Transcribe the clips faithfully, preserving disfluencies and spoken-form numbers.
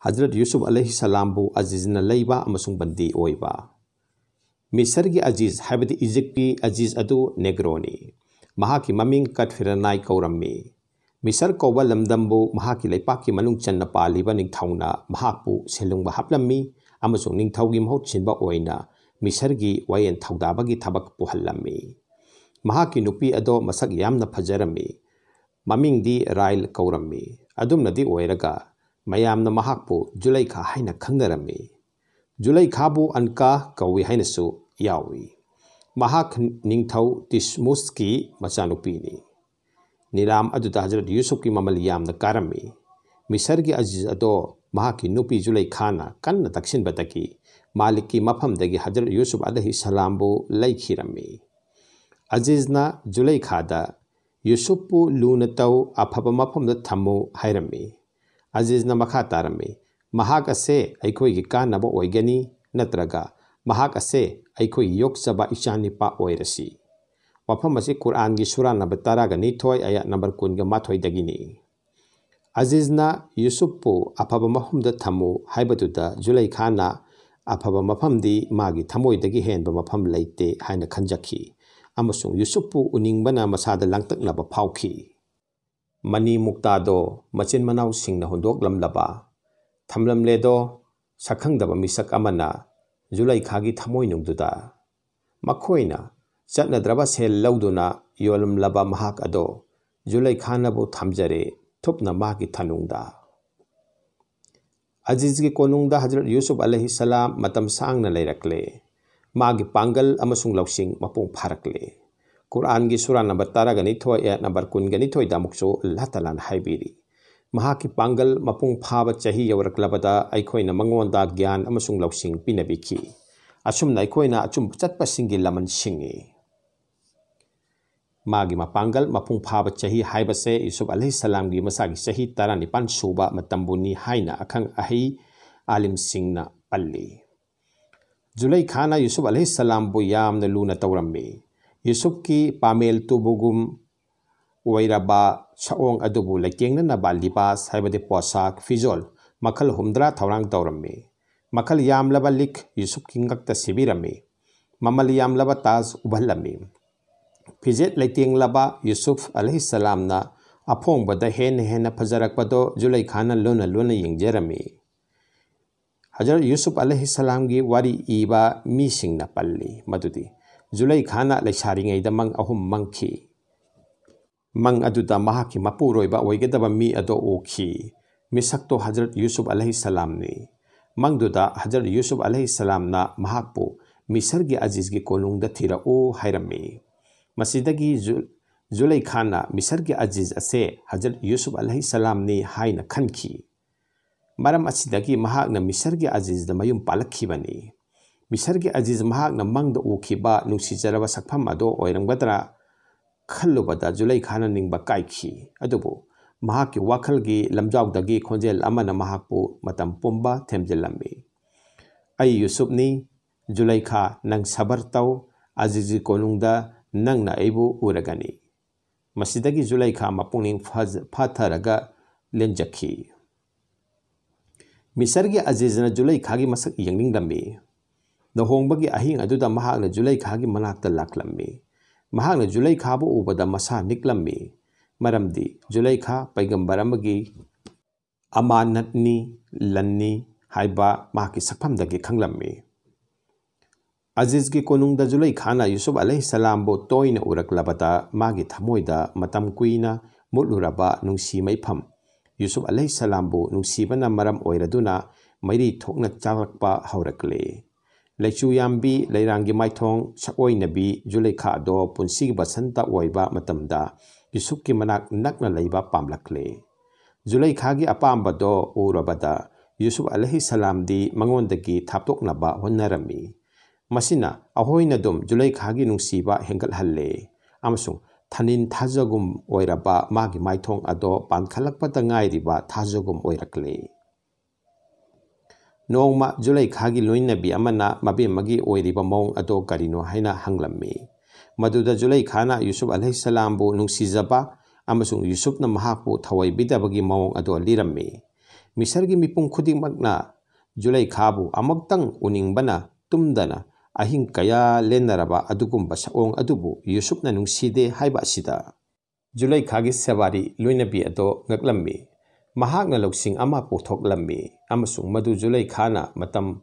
ꯍꯖꯔꯠ ꯌꯨꯁꯨꯐ ꯑꯂꯩꯍꯤ ꯁꯂꯥꯝꯕꯨ ꯑꯖꯤꯖꯅ ꯂꯩꯕ ꯑꯃꯁꯨꯡ ꯕꯟꯗꯤ ꯑꯣꯏꯕ꯫ ꯃꯤꯁꯔꯒꯤ ꯑꯖꯤꯖ, ꯍꯥꯏꯕꯗꯤ ꯏꯖꯤꯞꯀꯤ ꯑꯖꯤꯖ ꯑꯗꯨ ꯅꯦꯒ꯭ꯔꯣꯅꯤ꯫ ꯃꯍꯥꯛꯀꯤ ꯃꯃꯤꯡ ꯀꯠꯐꯤꯔꯅꯥꯏ ꯀꯧꯔꯝꯃꯤ꯫ ꯃꯤꯁꯔ ꯀꯧꯕ ꯂꯝꯗꯝꯕꯨ ꯃꯍꯥꯛꯀꯤ ꯂꯩꯄꯥꯛꯀꯤ ꯃꯅꯨꯡ ꯆꯟꯅ ꯄꯥꯜꯂꯤꯕ ꯅꯤꯡꯊꯧꯅ ꯃꯍꯥꯛꯄꯨ ꯁꯦꯜꯂꯨꯡꯕ ꯍꯥꯞꯂꯝꯃꯤ ꯑꯃꯁꯨꯡ ꯅꯤꯡꯊꯧꯒꯤ ꯃꯍꯨꯠ ꯁꯤꯟꯕ ꯑꯣꯏꯅ ꯃꯤꯁꯔꯒꯤ ꯋꯥꯌꯦꯜ ꯊꯧꯗꯥꯕꯒꯤ ꯊꯕꯛ ꯄꯨꯍꯜꯂꯝꯃꯤ꯫ ꯃꯍꯥꯛꯀꯤ ꯅꯨꯄꯤ ꯑꯗꯣ ꯃꯁꯛ ꯌꯥꯝꯅ ꯐꯖꯔꯝꯃꯤ꯫ ꯃꯃꯤꯡꯗꯤ ꯔꯥꯏꯜ ꯀꯧꯔꯝꯃꯤ꯫ ꯑꯗꯨꯝꯅꯗꯤ ꯑꯣꯏꯔꯒ ꯃꯌꯥꯝꯅ ꯃꯍꯥꯛꯄꯨ ꯖꯨꯂꯩꯈꯥ ꯍꯥꯏꯅ ꯈꯪꯅꯔꯝꯃꯤ꯫ ꯖꯨꯂꯩꯈꯥꯕꯨ ꯑꯟꯀꯥ ꯀꯧꯏ ꯍꯥꯏꯅꯁꯨ ꯌꯥꯎꯏ꯫ ꯃꯍꯥꯛ ꯅꯤꯡꯊꯧ ꯇꯤꯁꯃꯨꯁꯀꯤ ꯃꯆꯥꯅꯨꯄꯤꯅꯤ꯫ ꯅꯤꯂꯥꯝ ꯑꯗꯨꯗ ꯍꯖꯔꯠ ꯌꯨꯁꯨꯐꯀꯤ ꯃꯃꯜ ꯌꯥꯝꯅ ꯀꯥꯔꯝꯃꯤ꯫ ꯃꯤꯁꯔꯒꯤ ꯑꯖꯤꯖ ꯑꯗꯣ ꯃꯍꯥꯛꯀꯤ ꯅꯨꯄꯤ ꯖꯨꯂꯩꯈꯥꯅ ꯀꯟꯅ ꯇꯛꯁꯤꯟꯕꯗꯒꯤ ꯃꯥꯂꯤꯛꯀꯤ ꯃꯐꯝꯗꯒꯤ ꯍꯖꯔꯠ ꯌꯨꯁꯨꯐ ꯑꯂꯩꯍꯤ ꯁꯂꯥꯝꯕꯨ ꯂꯩꯈꯤꯔꯝꯃꯤ꯫ ꯑꯖꯤꯖꯅ ꯖꯨꯂꯩꯈꯥꯗ, "ꯌꯨꯁꯨꯐꯄꯨ ꯂꯨꯅ ꯇꯧ, ꯑꯐꯕ ꯃꯐꯝꯗ ꯊꯝꯃꯨ" ꯍꯥꯏꯔꯝꯃꯤ꯫ ꯑꯖꯤꯖꯅ ꯃꯈꯥ ꯇꯥꯔꯝꯃꯤ, "ꯃꯍꯥꯛ ꯑꯁꯦ ꯑꯩꯈꯣꯏꯒꯤ ꯀꯥꯟꯅꯕ ꯑꯣꯏꯒꯅꯤ, ꯅꯠꯇ꯭ꯔꯒ ꯃꯍꯥꯛ ꯑꯁꯦ ꯑꯩꯈꯣꯏꯒꯤ ꯌꯣꯛꯆꯕ ꯏꯆꯥꯅꯤꯄꯥ ꯑꯣꯏꯔꯁꯤ"꯫ ꯋꯥꯐꯝ ꯑꯁꯤ ꯀꯨꯔꯥꯟꯒꯤ ꯁꯨꯔꯥ ꯅꯝꯕꯔ ꯇꯔꯥꯒ ꯅꯤꯊꯣꯏ, ꯑꯌꯥꯠ ꯅꯝꯕꯔ ꯀꯨꯟꯒ ꯃꯥꯊꯣꯏꯗꯒꯤꯅꯤ꯫ ꯑꯖꯤꯖꯅ ꯌꯨꯁꯨꯞꯄꯨ ꯑꯐꯕ ꯃꯐꯝꯗ ꯊꯝꯃꯨ ꯍꯥꯏꯕꯗꯨꯗ ꯖꯨꯂꯩꯈꯥꯅ, "ꯑꯐꯕ ꯃꯐꯝꯗꯤ ꯃꯥꯒꯤ ꯊꯃꯣꯏꯗꯒꯤ ꯍꯦꯟꯕ ꯃꯐꯝ ꯂꯩꯇꯦ" ꯍꯥꯏꯅ ꯈꯟꯖꯈꯤ, ꯑꯃꯁꯨꯡ ꯌꯨꯁꯨꯞꯄꯨ ꯎꯅꯤꯡꯕꯅ ꯃꯁꯥꯗ ꯂꯥꯡꯇꯛꯅꯕ ꯐꯥꯎꯈꯤ꯫ ꯃꯅꯤ ꯃꯨꯛꯇꯥꯗꯣ ꯃꯆꯤꯟ ꯃꯅꯥꯎꯁꯤꯡꯅ ꯍꯨꯟꯗꯣꯛꯂꯝꯂꯕ, ꯊꯝꯂꯝꯂꯦꯗꯣ ꯁꯛꯈꯪꯗꯕ ꯃꯤꯁꯛ ꯑꯃꯅ ꯖꯨꯂꯩꯈꯥꯒꯤ ꯊꯃꯣꯏꯅꯨꯡꯗꯨꯗ꯫ ꯃꯈꯣꯏꯅ ꯆꯠꯅꯗ꯭ꯔꯕ ꯁꯦꯜ ꯂꯧꯗꯨꯅ ꯌꯣꯜꯂꯝꯂꯕ ꯃꯍꯥꯛ ꯑꯗꯣ ꯖꯨꯂꯩꯈꯥꯅꯕꯨ ꯊꯝꯖꯔꯦ, ꯊꯨꯞꯅ ꯃꯥꯒꯤ ꯊꯅꯨꯡꯗ꯫ ꯑꯖꯤꯖꯒꯤ ꯀꯣꯅꯨꯡꯗ ꯍꯖꯔꯠ ꯌꯨꯁꯨꯞ ꯑꯂꯩꯍꯤ ꯁꯂꯥꯝ ꯃꯇꯝ ꯁꯥꯡꯅ ꯂꯩꯔꯛꯂꯦ꯫ ꯃꯥꯒꯤ ꯄꯥꯡꯒꯜ ꯑꯃꯁꯨꯡ ꯂꯧꯁꯤꯡ ꯃꯄꯨꯡ ꯐꯥꯔꯛꯂꯦ꯫ ꯀꯨꯔꯥꯟꯒꯤ ꯁꯨꯔꯥ ꯅꯝꯕꯔ ꯇꯔꯥꯒ ꯅꯤꯊꯣꯏ, ꯑꯌꯥꯠ ꯅꯝꯕꯔ ꯀꯨꯟꯒ ꯅꯤꯊꯣꯏꯗ ꯑꯃꯨꯛꯁꯨ ꯑꯜꯂꯥꯍ ꯇꯥꯂꯥꯅ ꯍꯥꯏꯕꯤꯔꯤ, "ꯃꯍꯥꯛꯀꯤ ꯄꯥꯡꯒꯜ ꯃꯄꯨꯡ ꯐꯥꯕ ꯆꯍꯤ ꯌꯧꯔꯛꯂꯕꯗ ꯑꯩꯈꯣꯏꯅ ꯃꯉꯣꯟꯗ ꯒ꯭ꯌꯥꯟ ꯑꯃꯁꯨꯡ ꯂꯧꯁꯤꯡ ꯄꯤꯅꯕꯤꯈꯤ꯫ ꯑꯁꯨꯝꯅ ꯑꯩꯈꯣꯏꯅ ꯑꯆꯨꯝꯕ ꯆꯠꯄꯁꯤꯡꯒꯤ ꯂꯃꯟ ꯁꯤꯡꯉꯤ"꯫ ꯃꯥꯒꯤ ꯃꯄꯥꯡꯒꯜ ꯃꯄꯨꯡ ꯐꯥꯕ ꯆꯍꯤ ꯍꯥꯏꯕꯁꯦ ꯌꯨꯁꯨꯞ ꯑꯂꯩꯍꯤ ꯁꯂꯥꯝꯒꯤ ꯃꯁꯥꯒꯤ ꯆꯍꯤ ꯇꯔꯥꯅꯤꯄꯥꯟ ꯁꯨꯕ ꯃꯇꯝꯕꯨꯅꯤ ꯍꯥꯏꯅ ꯑꯈꯪ ꯑꯍꯩ ꯑꯥꯂꯤꯝꯁꯤꯡꯅ ꯄꯜꯂꯤ꯫ ꯖꯨꯂꯩꯈꯥꯅ ꯌꯨꯁꯨꯞ ꯑꯂꯩꯍꯤ ꯁꯂꯥꯝꯕꯨ ꯌꯥꯝꯅ ꯂꯨꯅ ꯇꯧꯔꯝꯃꯤ꯫ ꯌꯨꯁꯨꯞꯀꯤ ꯄꯥꯃꯦꯜ ꯇꯨꯕꯨꯒꯨꯝ ꯑꯣꯏꯔꯕ ꯁꯑꯣꯡ ꯑꯗꯨꯕꯨ ꯂꯩꯇꯦꯡꯅꯅꯕ ꯂꯤꯕꯥꯁ, ꯍꯥꯏꯕꯗꯤ ꯄꯣꯁꯥꯛ, ꯐꯤꯖꯣꯜ, ꯃꯈꯜ ꯍꯨꯝꯗ꯭ꯔꯥ ꯊꯧꯔꯥꯡ ꯇꯧꯔꯝꯃꯤ꯫ ꯃꯈꯜ ꯌꯥꯝꯂꯕ ꯂꯤꯛ ꯌꯨꯁꯨꯐꯀꯤ ꯉꯛꯇ ꯁꯤꯕꯤꯔꯝꯃꯤ꯫ ꯃꯃꯜ ꯌꯥꯝꯂꯕ ꯇꯥꯖ ꯎꯕꯜꯂꯝꯃꯤ꯫ ꯐꯤꯖꯦꯠ ꯂꯩꯇꯦꯡꯂꯕ ꯌꯨꯁꯨꯐ ꯑꯂꯩꯍꯤꯁꯂꯥꯝꯅ ꯑꯐꯣꯡꯕꯗ ꯍꯦꯟꯅ ꯍꯦꯟꯅ ꯐꯖꯔꯛꯄꯗꯣ ꯖꯨꯂꯩꯈꯥꯅ ꯂꯨꯅ ꯂꯨꯅ ꯌꯦꯡꯖꯔꯝꯃꯤ꯫ ꯍꯖꯔꯠ ꯌꯨꯁꯨꯐ ꯑꯂꯩꯍꯤꯁꯂꯥꯝꯒꯤ ꯋꯥꯔꯤ ꯏꯕ ꯃꯤꯁꯤꯡꯅ ꯄꯜꯂꯤ ꯃꯗꯨꯗꯤ ꯖꯨꯂꯩꯈꯥꯅ ꯂꯩꯁꯥꯔꯤꯉꯩꯗ ꯃꯪ ꯑꯍꯨꯝ ꯃꯪꯈꯤ꯫ ꯃꯪ ꯑꯗꯨꯗ ꯃꯍꯥꯛꯀꯤ ꯃꯄꯨꯔꯣꯏꯕ ꯑꯣꯏꯒꯗꯕ ꯃꯤ ꯑꯗꯣ ꯎꯈꯤ꯫ ꯃꯤꯁꯛꯇꯣ ꯍꯖꯔꯠ ꯌꯨꯁꯨꯐ ꯑꯂꯩꯍꯤꯁꯂꯥꯝꯅꯤ꯫ ꯃꯪꯗꯨꯗ ꯍꯖꯔꯠ ꯌꯨꯁꯨꯐ ꯑꯂꯩꯍꯤꯁꯂꯥꯝꯅ ꯃꯍꯥꯛꯄꯨ ꯃꯤꯁꯔꯒꯤ ꯑꯖꯤꯖꯒꯤ ꯀꯣꯅꯨꯡꯗ ꯊꯤꯔꯛꯎ ꯍꯥꯏꯔꯝꯃꯤ꯫ ꯃꯁꯤꯗꯒꯤ ꯖꯨ-, ꯖꯨꯂꯩꯈꯥꯅ ꯃꯤꯁꯔꯒꯤ ꯑꯖꯤꯖ ꯑꯁꯦ ꯍꯖꯔꯠ ꯌꯨꯁꯨꯐ ꯑꯂꯩꯍꯤꯁꯂꯥꯝꯅꯤ ꯍꯥꯏꯅ ꯈꯟꯈꯤ꯫ ꯃꯔꯝ ꯑꯁꯤꯗꯒꯤ ꯃꯍꯥꯛꯅ ꯃꯤꯁꯔꯒꯤ ꯑꯖꯤꯖꯗ ꯃꯌꯨꯝ ꯄꯥꯜꯂꯛꯈꯤꯕꯅꯤ꯫ ꯃꯤꯁꯔꯒꯤ ꯑꯖꯤꯖ ꯃꯍꯥꯛꯅ ꯃꯪꯗ ꯎꯈꯤꯕ ꯅꯨꯡꯁꯤꯖꯔꯕ ꯁꯛꯐꯝ ꯑꯗꯣ ꯑꯣꯏꯔꯝꯒꯗ꯭ꯔꯥ ꯈꯜꯂꯨꯕꯗ ꯖꯨꯂꯩꯈꯥꯅ ꯅꯤꯡꯕ ꯀꯥꯏꯈꯤ꯫ ꯑꯗꯨꯕꯨ ꯃꯍꯥꯛꯀꯤ ꯋꯥꯈꯜꯒꯤ ꯂꯝꯖꯥꯎꯗꯒꯤ ꯈꯣꯟꯖꯦꯜ ꯑꯃꯅ ꯃꯍꯥꯛꯄꯨ ꯃꯇꯝ ꯄꯨꯝꯕ ꯊꯦꯝꯖꯤꯜꯂꯝꯃꯤ꯫ "ꯑꯩ ꯌꯨꯁꯨꯞꯅꯤ, ꯖꯨꯂꯩꯈꯥ, ꯅꯪ ꯁꯕꯔ ꯇꯧ, ꯑꯖꯤꯖꯒꯤ ꯀꯣꯅꯨꯡꯗ ꯅꯪꯅ ꯑꯩꯕꯨ ꯎꯔꯒꯅꯤ꯫" ꯃꯁꯤꯗꯒꯤ ꯖꯨꯂꯩꯈꯥ ꯃꯄꯨꯛꯅꯤꯡ ꯐꯖ-, ꯐꯥꯊꯔꯒ ꯂꯦꯟꯖꯈꯤ꯫ ꯃꯤꯁꯔꯒꯤ ꯑꯖꯤꯖꯅ ꯖꯨꯂꯩꯈꯥꯒꯤ ꯃꯁꯛ ꯌꯦꯡꯅꯤꯡꯂꯝꯃꯤ꯫ ꯂꯨꯍꯣꯡꯕꯒꯤ ꯑꯍꯤꯡ ꯑꯗꯨꯗ ꯃꯍꯥꯛꯅ ꯖꯨꯂꯩꯈꯥꯒꯤ ꯃꯅꯥꯛꯇ ꯂꯥꯛꯂꯝꯃꯤ꯫ ꯃꯍꯥꯛꯅ ꯖꯨꯂꯩꯈꯥꯕꯨ ꯎꯕꯗ ꯃꯁꯥ ꯅꯤꯛꯂꯝꯃꯤ꯫ ꯃꯔꯝꯗꯤ ꯖꯨꯂꯩꯈꯥ ꯄꯩꯒꯝꯕꯔ ꯑꯃꯒꯤ ꯑꯃꯥꯅꯠꯅꯤ, ꯂꯟꯅꯤ ꯍꯥꯏꯕ ꯃꯍꯥꯛꯀꯤ ꯁꯛꯐꯝꯗꯒꯤ ꯈꯪꯂꯝꯃꯤ꯫ ꯑꯖꯤꯖꯒꯤ ꯀꯣꯅꯨꯡꯗ ꯖꯨꯂꯩꯈꯥꯅ ꯌꯨꯁꯨꯞ ꯑꯂꯩꯍꯤꯁꯂꯥꯝꯕꯨ ꯇꯣꯏꯅ ꯎꯔꯛꯂꯕꯗ ꯃꯥꯒꯤ ꯊꯃꯣꯏꯗ ꯃꯇꯝ ꯀꯨꯏꯅ ꯃꯨꯠꯂꯨꯔꯕ ꯅꯨꯡꯁꯤ ꯃꯩꯐꯝ ꯌꯨꯁꯨꯞ ꯑꯂꯩꯍꯤꯁꯂꯥꯝꯕꯨ ꯅꯨꯡꯁꯤꯕꯅ ꯃꯔꯝ ꯑꯣꯏꯔꯗꯨꯅ ꯃꯩꯔꯤ ꯊꯣꯛꯅ ꯆꯥꯛꯂꯛꯄ ꯍꯧꯔꯛꯂꯦ꯫ ꯂꯩꯆꯨ ꯌꯥꯝꯕꯤ ꯂꯩꯔꯥꯡꯒꯤ ꯃꯥꯏꯊꯣꯡ ꯁꯛꯑꯣꯏꯅꯕꯤ ꯖꯨꯂꯩꯈꯥ ꯑꯗꯣ ꯄꯨꯟꯁꯤꯒꯤ ꯕꯁꯟꯇ ꯑꯣꯏꯕ ꯃꯇꯝꯗ ꯌꯨꯁꯨꯞꯀꯤ ꯃꯅꯥꯛ ꯅꯛꯅ ꯂꯩꯕ ꯄꯥꯝꯂꯛꯂꯦ꯫ ꯖꯨꯂꯩꯈꯥꯒꯤ ꯑꯄꯥꯝꯕꯗꯣ ꯎꯔꯕꯗ ꯌꯨꯁꯨꯞ ꯑꯂꯩꯍꯤꯁꯂꯥꯝꯗꯤ ꯃꯉꯣꯟꯗꯒꯤ ꯊꯥꯞꯇꯣꯛꯅꯕ ꯍꯣꯠꯅꯔꯝꯃꯤ꯫ ꯃꯁꯤꯅ ꯑꯍꯣꯏꯅꯗꯨꯝ ꯖꯨꯂꯩꯈꯥꯒꯤ ꯅꯨꯡꯁꯤꯕ ꯍꯦꯟꯒꯠꯍꯜꯂꯦ ꯑꯃꯁꯨꯡ ꯊꯥꯅꯤꯟ ꯊꯥꯖꯒꯨꯝ ꯑꯣꯏꯔꯕ ꯃꯥꯒꯤ ꯃꯥꯏꯊꯣꯡ ꯑꯗꯣ ꯄꯥꯟꯈꯠꯂꯛꯄꯗ ꯉꯥꯏꯔꯤꯕ ꯊꯥꯖꯒꯨꯝ ꯑꯣꯏꯔꯛꯂꯦ꯫ ꯅꯣꯡꯃ ꯖꯨꯂꯩꯈꯥꯒꯤ ꯂꯣꯏꯅꯕꯤ ꯑꯃꯅ ꯃꯕꯦꯝꯃꯒꯤ ꯑꯣꯏꯔꯤꯕ ꯃꯑꯣꯡ ꯑꯗꯣ ꯀꯔꯤꯅꯣ ꯍꯥꯏꯅ ꯍꯪꯂꯝꯃꯤ꯫ ꯃꯗꯨꯗ ꯖꯨꯂꯩꯈꯥꯅ ꯌꯨꯁꯨꯞ ꯑꯂꯩꯍꯤꯁꯂꯥꯝꯕꯨ ꯅꯨꯡꯁꯤꯖꯕ ꯑꯃꯁꯨꯡ ꯌꯨꯁꯨꯞꯅ ꯃꯍꯥꯛꯄꯨ ꯊꯑꯣꯏꯕꯤꯗꯕꯒꯤ ꯃꯑꯣꯡ ꯑꯗꯣ ꯂꯤꯔꯝꯃꯤ꯫ ꯃꯤꯁꯔꯒꯤ ꯃꯤꯄꯨꯝ ꯈꯨꯗꯤꯡꯃꯛꯅ ꯖꯨꯂꯩꯈꯥꯕꯨ ꯑꯃꯨꯛꯇꯪ ꯎꯅꯤꯡꯕꯅ ꯇꯨꯝꯗꯅ ꯑꯍꯤꯡ ꯀꯌꯥ ꯂꯦꯟꯅꯔꯕ ꯑꯗꯨꯒꯨꯝꯕ ꯁꯛꯑꯣꯡ ꯑꯗꯨꯕꯨ ꯌꯨꯁꯨꯞꯅ ꯅꯨꯡꯁꯤꯗꯦ ꯍꯥꯏꯕ ꯑꯁꯤꯗ ꯖꯨꯂꯩꯈꯥꯒꯤ ꯁꯦꯕꯥꯔꯤ ꯂꯣꯏꯅꯕꯤ ꯑꯗꯣ ꯉꯛꯂꯝꯃꯤ꯫ ꯃꯍꯥꯛꯅ ꯂꯧꯁꯤꯡ ꯑꯃ ꯄꯨꯊꯣꯛꯂꯝꯃꯤ ꯑꯃꯁꯨꯡ ꯃꯗꯨ ꯖꯨꯂꯩꯈꯥꯅ ꯃꯇꯝ,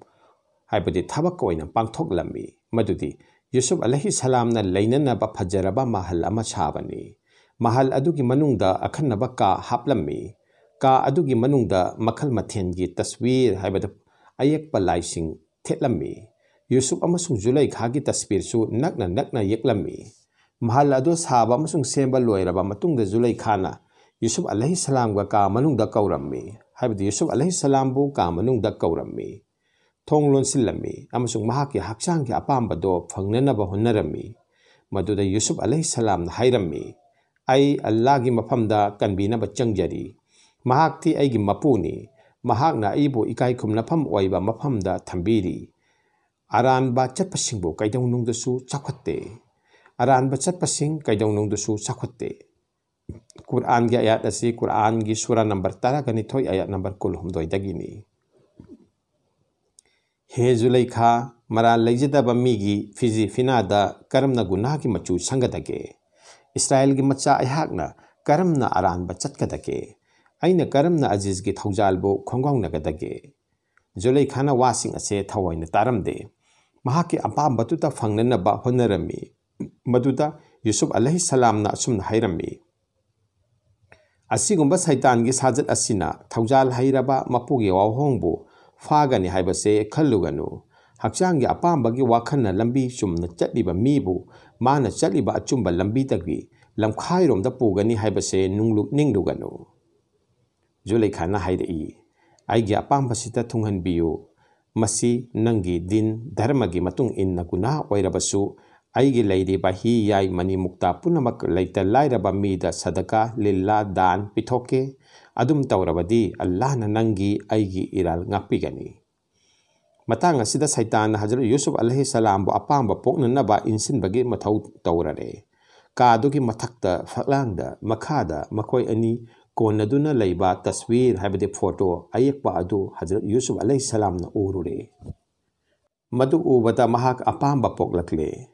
ꯍꯥꯏꯕꯗꯤ ꯊꯕꯛ ꯑꯣꯏꯅ ꯄꯥꯡꯊꯣꯛꯂꯝꯃꯤ, ꯃꯗꯨꯗꯤ ꯌꯨꯁꯨꯞ ꯑꯂꯩꯍꯤ ꯁꯂꯥꯝꯅ ꯂꯩꯅꯅꯕ ꯐꯖꯔꯕ ꯃꯍꯜ ꯑꯃ ꯁꯥꯕꯅꯤ꯫ ꯃꯍꯜ ꯑꯗꯨꯒꯤ ꯃꯅꯨꯡꯗ ꯑꯈꯟꯅꯕ ꯀꯥ ꯍꯥꯞꯂꯝꯃꯤ꯫ ꯀꯥ ꯑꯗꯨꯒꯤ ꯃꯅꯨꯡꯗ ꯃꯈꯜ ꯃꯊꯦꯜꯒꯤ ꯇꯁꯋꯤꯔ, ꯍꯥꯏꯕꯗꯤ ꯑꯌꯦꯛꯄ ꯂꯥꯏꯁꯤꯡ ꯊꯦꯠꯂꯝꯃꯤ꯫ ꯌꯨꯁꯨꯞ ꯑꯃꯁꯨꯡ ꯖꯨꯂꯩꯈꯥꯒꯤ ꯇꯁꯕꯤꯔꯁꯨ ꯅꯛꯅ ꯅꯛꯅ ꯌꯦꯛꯂꯝꯃꯤ꯫ ꯃꯍꯜ ꯑꯗꯨ ꯁꯥꯕ ꯑꯃꯁꯨꯡ ꯁꯦꯝꯕ ꯂꯣꯏꯔꯕ ꯃꯇꯨꯡꯗ ꯖꯨꯂꯩꯈꯥꯅ ꯌꯨꯁꯨꯞ ꯑꯂꯩꯍꯤ ꯁꯂꯥꯝꯒ ꯀꯥ ꯃꯅꯨꯡꯗ ꯀꯧꯔꯝꯃꯤ, ꯍꯥꯏꯕꯗꯤ ꯌꯨꯁꯨꯞ ꯑꯂꯩꯍꯤ ꯁꯂꯥꯝꯕꯨ ꯀꯥ ꯃꯅꯨꯡꯗ ꯀꯧꯔꯝꯃꯤ꯫ ꯊꯣꯡ ꯂꯣꯟꯁꯤꯜꯂꯝꯃꯤ ꯑꯃꯁꯨꯡ ꯃꯍꯥꯛꯀꯤ ꯍꯛꯆꯥꯡꯒꯤ ꯑꯄꯥꯝꯕꯗꯣ ꯐꯪꯅꯅꯕ ꯍꯣꯠꯅꯔꯝꯃꯤ꯫ ꯃꯗꯨꯗ ꯌꯨꯁꯨꯞ ꯑꯂꯩꯍꯤ ꯁꯂꯥꯝꯅ ꯍꯥꯏꯔꯝꯃꯤ, "ꯑꯩ ꯑꯜꯂꯥꯍꯒꯤ ꯃꯐꯝꯗ ꯀꯟꯕꯤꯅꯕ ꯆꯪꯖꯔꯤ꯫ ꯃꯍꯥꯛꯇꯤ ꯑꯩꯒꯤ ꯃꯄꯨꯅꯤ꯫ ꯃꯍꯥꯛꯅ ꯑꯩꯕꯨ ꯏꯀꯥꯏ ꯈꯨꯝꯅꯐꯝ ꯑꯣꯏꯕ ꯃꯐꯝꯗ ꯊꯝꯕꯤꯔꯤ꯫ ꯑꯔꯥꯟꯕ ꯆꯠꯄꯁꯤꯡꯕꯨ ꯀꯩꯗꯧꯅꯨꯡꯗꯁꯨ ꯆꯥꯎꯈꯠꯇꯦ꯫ ꯑꯔꯥꯟꯕ ꯆꯠꯄꯁꯤꯡ ꯀꯩꯗꯧꯅꯨꯡꯗꯁꯨ ꯆꯥꯎꯈꯠꯇꯦ"꯫ ꯀꯨꯔꯥꯟꯒꯤ ꯑꯌꯥꯠ ꯑꯁꯤ ꯀꯨꯔꯥꯟꯒꯤ ꯁꯨꯔꯥ ꯅꯝꯕꯔ ꯇꯔꯥꯒ ꯅꯤꯊꯣꯏ, ꯑꯌꯥꯠ ꯅꯝꯕꯔ ꯀꯨꯟꯍꯨꯝꯗꯣꯏꯗꯒꯤꯅꯤ꯫ ꯍꯦ ꯖꯨꯂꯩꯈꯥ, ꯃꯔꯥꯜ ꯂꯩꯖꯗꯕ ꯃꯤꯒꯤ ꯐꯤꯖꯤ ꯐꯤꯅꯥꯗ ꯀꯔꯝꯅ ꯒꯨꯅꯥꯒꯤ ꯃꯆꯨ ꯁꯪꯒꯗꯒꯦ? ꯏꯁꯔꯥꯌꯦꯜꯒꯤ ꯃꯆꯥ ꯑꯩꯍꯥꯛꯅ ꯀꯔꯝꯅ ꯑꯔꯥꯟꯕ ꯆꯠꯀꯗꯒꯦ? ꯑꯩꯅ ꯀꯔꯝꯅ ꯑꯖꯤꯖꯒꯤ ꯊꯧꯖꯥꯜꯕꯨ ꯈꯣꯡꯒꯥꯎꯅꯒꯗꯒꯦ? ꯖꯨꯂꯩꯈꯥꯅ ꯋꯥꯁꯤꯡ ꯑꯁꯦ ꯊꯑꯣꯏꯅ ꯇꯥꯔꯝꯗꯦ꯫ ꯃꯍꯥꯛꯀꯤ ꯑꯄꯥꯝꯕꯗꯨꯇ ꯐꯪꯅꯅꯕ ꯍꯣꯠꯅꯔꯝꯃꯤ꯫ ꯃꯗꯨꯗ ꯌꯨꯁꯨꯞ ꯑꯂꯩꯍꯤ ꯁꯂꯥꯝꯅ ꯑꯁꯨꯝꯅ ꯍꯥꯏꯔꯝꯃꯤ, "ꯑꯁꯤꯒꯨꯝꯕ ꯁꯩꯇꯥꯟꯒꯤ ꯁꯥꯖꯠ ꯑꯁꯤꯅ ꯊꯧꯖꯥꯜ ꯍꯩꯔꯕ ꯃꯄꯨꯒꯤ ꯋꯥꯍꯣꯡꯕꯨ ꯐꯥꯒꯅꯤ ꯍꯥꯏꯕꯁꯦ ꯈꯜꯂꯨꯒꯅꯨ꯫ ꯍꯛꯆꯥꯡꯒꯤ ꯑꯄꯥꯝꯕꯒꯤ ꯋꯥꯈꯜꯅ ꯂꯝꯕꯤ ꯆꯨꯝꯅ ꯆꯠꯂꯤꯕ ꯃꯤꯕꯨ ꯃꯥꯅ ꯆꯠꯂꯤꯕ ꯑꯆꯨꯝꯕ ꯂꯝꯕꯤꯗꯒꯤ ꯂꯝꯈꯥꯏꯔꯣꯝꯗ ꯄꯨꯒꯅꯤ ꯍꯥꯏꯕꯁꯦ ꯅꯨꯡꯂꯨꯞ ꯅꯤꯡꯂꯨꯒꯅꯨ"꯫ ꯖꯨꯂꯩꯈꯥꯅ ꯍꯥꯏꯔꯛꯏ, "ꯑꯩꯒꯤ ꯑꯄꯥꯝꯕꯁꯤꯗ ꯊꯨꯡꯍꯟꯕꯤꯌꯨ꯫ ꯃꯁꯤ ꯅꯪꯒꯤ ꯗꯤꯟ ꯙꯔꯃꯒꯤ ꯃꯇꯨꯡ ꯏꯟꯅ ꯒꯨꯅꯥ ꯑꯣꯏꯔꯕꯁꯨ, ꯑꯩꯒꯤ ꯂꯩꯔꯤꯕ ꯍꯤ, ꯌꯥꯏ, ꯃꯅꯤ, ꯃꯨꯛꯇꯥ ꯄꯨꯝꯅꯃꯛ ꯂꯩꯇ ꯂꯥꯏꯔꯕ ꯃꯤꯗ ꯁꯗꯀꯥ, ꯂꯤꯜꯂꯥ, ꯗꯥꯟ ꯄꯤꯊꯣꯛꯀꯦ꯫ ꯑꯗꯨꯝ ꯇꯧꯔꯕꯗꯤ ꯑꯜꯂꯥꯍꯅ ꯅꯪꯒꯤ, ꯑꯩꯒꯤ ꯏꯔꯥꯜ ꯉꯥꯛꯄꯤꯒꯅꯤ"꯫ ꯃꯇꯥꯡ ꯑꯁꯤꯗ ꯁꯩꯇꯥꯟꯅ ꯍꯖꯔꯠ ꯌꯨꯁꯨꯞ ꯑꯂꯩꯍꯤ ꯁꯂꯥꯝꯕꯨ ꯑꯄꯥꯝꯕ ꯄꯣꯛꯅꯅꯕ ꯏꯟꯁꯤꯟꯕꯒꯤ ꯃꯊꯧ ꯇꯧꯔꯔꯦ꯫ ꯀꯥꯗꯨꯒꯤ ꯃꯊꯛꯇ, ꯐꯛꯂꯥꯡꯗ, ꯃꯈꯥꯗ ꯃꯈꯣꯏ ꯑꯅꯤ ꯀꯣꯟꯅꯗꯨꯅ ꯂꯩꯕ ꯇꯁꯋꯤꯔ ꯍꯥꯏꯕꯗꯤ ꯐꯣꯇꯣ ꯑꯌꯦꯛꯄ ꯑꯗꯨ ꯍꯖꯔꯠ ꯌꯨꯁꯨꯐ ꯑꯂꯩꯍꯤꯁꯁꯂꯥꯝꯅ ꯎꯔꯨꯔꯦ꯫ ꯃꯗꯨ ꯎꯕꯗ ꯃꯍꯥꯛ ꯑꯄꯥꯝꯕ ꯄꯣꯛꯂꯛꯂꯦ꯫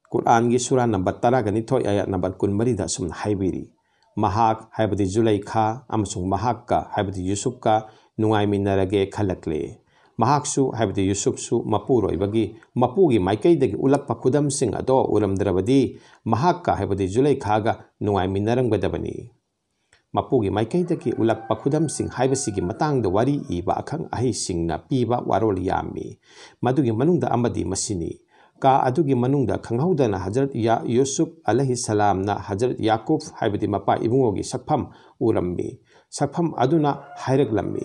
ꯀꯨꯔꯥꯟꯒꯤ ꯁꯨꯔꯥ ꯅꯝꯕꯔ ꯇꯔꯥꯒ ꯅꯤꯊꯣꯏ ꯑꯌꯥꯠ ꯅꯝꯕꯔ ꯀꯨꯟꯃꯔꯤꯗ ꯑꯁꯨꯝꯅ ꯍꯥꯏꯕꯤꯔꯤ, ꯃꯍꯥꯛ ꯍꯥꯏꯕꯗꯤ ꯖꯨꯂꯩꯈꯥ ꯑꯃꯁꯨꯡ ꯃꯍꯥꯛꯀ ꯍꯥꯏꯕꯗꯤ ꯌꯨꯁꯨꯐꯀ ꯅꯨꯡꯉꯥꯏꯃꯤꯟꯅꯔꯒꯦ ꯈꯜꯂꯛꯂꯦ꯫ ꯃꯍꯥꯛꯁꯨ ꯍꯥꯏꯕꯗꯤ ꯌꯨꯁꯨꯐꯁꯨ ꯃꯄꯨꯔꯣꯏꯕꯒꯤ ꯃꯄꯨꯒꯤ ꯃꯥꯏꯀꯩꯗꯒꯤ ꯎꯠꯂꯛꯄ ꯈꯨꯗꯝꯁꯤꯡ ꯑꯗꯣ ꯎꯔꯝꯗ꯭ꯔꯕꯗꯤ ꯃꯍꯥꯛꯀ ꯍꯥꯏꯕꯗꯤ ꯖꯨꯂꯩꯈꯥꯒ ꯅꯨꯡꯉꯥꯏꯃꯤꯟꯅꯔꯝꯒꯗꯕꯅꯤ꯫ ꯃꯄꯨꯒꯤ ꯃꯥꯏꯀꯩꯗꯒꯤ ꯎꯠꯂꯛꯄ ꯈꯨꯗꯝꯁꯤꯡ ꯍꯥꯏꯕꯁꯤꯒꯤ ꯃꯇꯥꯡꯗ ꯋꯥꯔꯤ ꯏꯕ ꯑꯈꯪ ꯑꯍꯩꯁꯤꯡꯅ ꯄꯤꯕ ꯋꯥꯔꯣꯜ ꯌꯥꯝꯃꯤ꯫ ꯃꯗꯨꯒꯤ ꯃꯅꯨꯡꯗ ꯑꯃꯗꯤ ꯃꯁꯤꯅꯤ꯫ ꯀꯥ ꯑꯗꯨꯒꯤ ꯃꯅꯨꯡꯗ ꯈꯪꯍꯧꯗꯅ ꯍꯖꯔꯠ ꯌꯥ-, ꯌꯨꯁꯨꯐ ꯑꯂꯩꯍꯤꯁꯁꯂꯥꯝꯅ ꯍꯖꯔꯠ ꯌꯥꯀꯨꯕ ꯍꯥꯏꯕꯗꯤ ꯃꯄꯥ ꯏꯕꯨꯡꯉꯣꯒꯤ ꯁꯛꯐꯝ ꯎꯔꯝꯃꯤ꯫ ꯁꯛꯐꯝ ꯑꯗꯨꯅ ꯍꯥꯏꯔꯛꯂꯝꯃꯤ,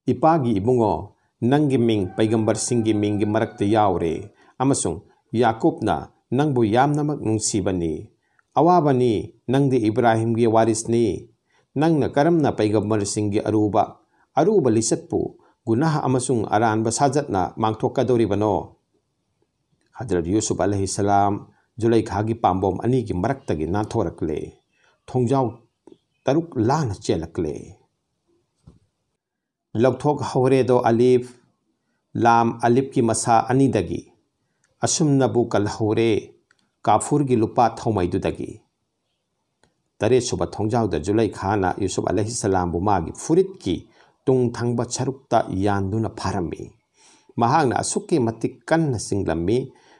"ꯏꯄꯥꯒꯤ ꯏꯕꯨꯡꯉꯣ, ꯅꯪꯒꯤ ꯃꯤꯡ ꯄꯩꯒꯝꯕꯔꯁꯤꯡꯒꯤ ꯃꯤꯡꯒꯤ ꯃꯔꯛꯇ ꯌꯥꯎꯔꯦ, ꯑꯃꯁꯨꯡ ꯌꯥꯀꯨꯕꯅ ꯅꯪꯕꯨ ꯌꯥꯝꯅꯃꯛ ꯅꯨꯡꯁꯤꯕꯅꯤ꯫ ꯑꯋꯥꯕꯅꯤ, ꯅꯪꯗꯤ ꯏꯕ꯭ꯔꯥꯍꯤꯝꯒꯤ ꯋꯥꯔꯤꯁꯅꯤ꯫ ꯅꯪꯅ ꯀꯔꯝꯅ ꯄꯩꯒꯝꯕꯔꯁꯤꯡꯒꯤ ꯑꯔꯨꯕ, ꯑꯔꯨꯕ ꯂꯤꯆꯠꯄꯨ ꯒꯨꯅꯥꯍ ꯑꯃꯁꯨꯡ ꯑꯔꯥꯟꯕ ꯁꯥꯖꯠꯅ ꯃꯥꯡꯊꯣꯛꯀꯗꯧꯔꯤꯕꯅꯣ?" ꯍꯖꯔꯠ ꯌꯨꯁꯨꯐ ꯑꯂꯩꯍꯤꯁꯁꯂꯥꯝ ꯖꯨꯂꯩꯈꯥꯒꯤ ꯄꯥꯝꯕꯣꯝ ꯑꯅꯤꯒꯤ ꯃꯔꯛꯇꯒꯤ ꯅꯥꯟꯊꯣꯔꯛꯂꯦ꯫ ꯊꯣꯡꯖꯥꯎ ꯇꯔꯨꯛ ꯂꯥꯟꯅ ꯆꯦꯜꯂꯛꯂꯦ꯫ "ꯂꯧꯊꯣꯛꯍꯧꯔꯦꯗꯣ ꯑꯂꯤꯐ, ꯂꯥꯝ ꯑꯂꯤꯐꯀꯤ ꯃꯁꯥ ꯑꯅꯤꯗꯒꯤ, ꯑꯁꯨꯝꯅꯕꯨ ꯀꯜꯍꯧꯔꯦ ꯀꯥꯐꯨꯔꯒꯤ ꯂꯨꯄꯥ ꯊꯥꯎꯃꯩꯗꯨꯗꯒꯤ"꯫ ꯇꯔꯦꯠꯁꯨꯕ ꯊꯣꯡꯖꯥꯎꯗ ꯖꯨꯂꯩꯈꯥꯅ ꯌꯨꯁꯨꯐ ꯑꯂꯩꯍꯤꯁꯁꯂꯥꯝꯕꯨ ꯃꯥꯒꯤ ꯐꯨꯔꯤꯠꯀꯤ ꯇꯨꯡ ꯊꯪꯕ ꯁꯔꯨꯛꯇ ꯌꯥꯟꯗꯨꯅ ꯐꯥꯔꯝꯃꯤ꯫ ꯃꯍꯥꯛꯅ ꯑꯁꯨꯛꯀꯤ ꯃꯇꯤꯛ ꯀꯟꯅ ꯆꯤꯡꯂꯝꯃꯤ,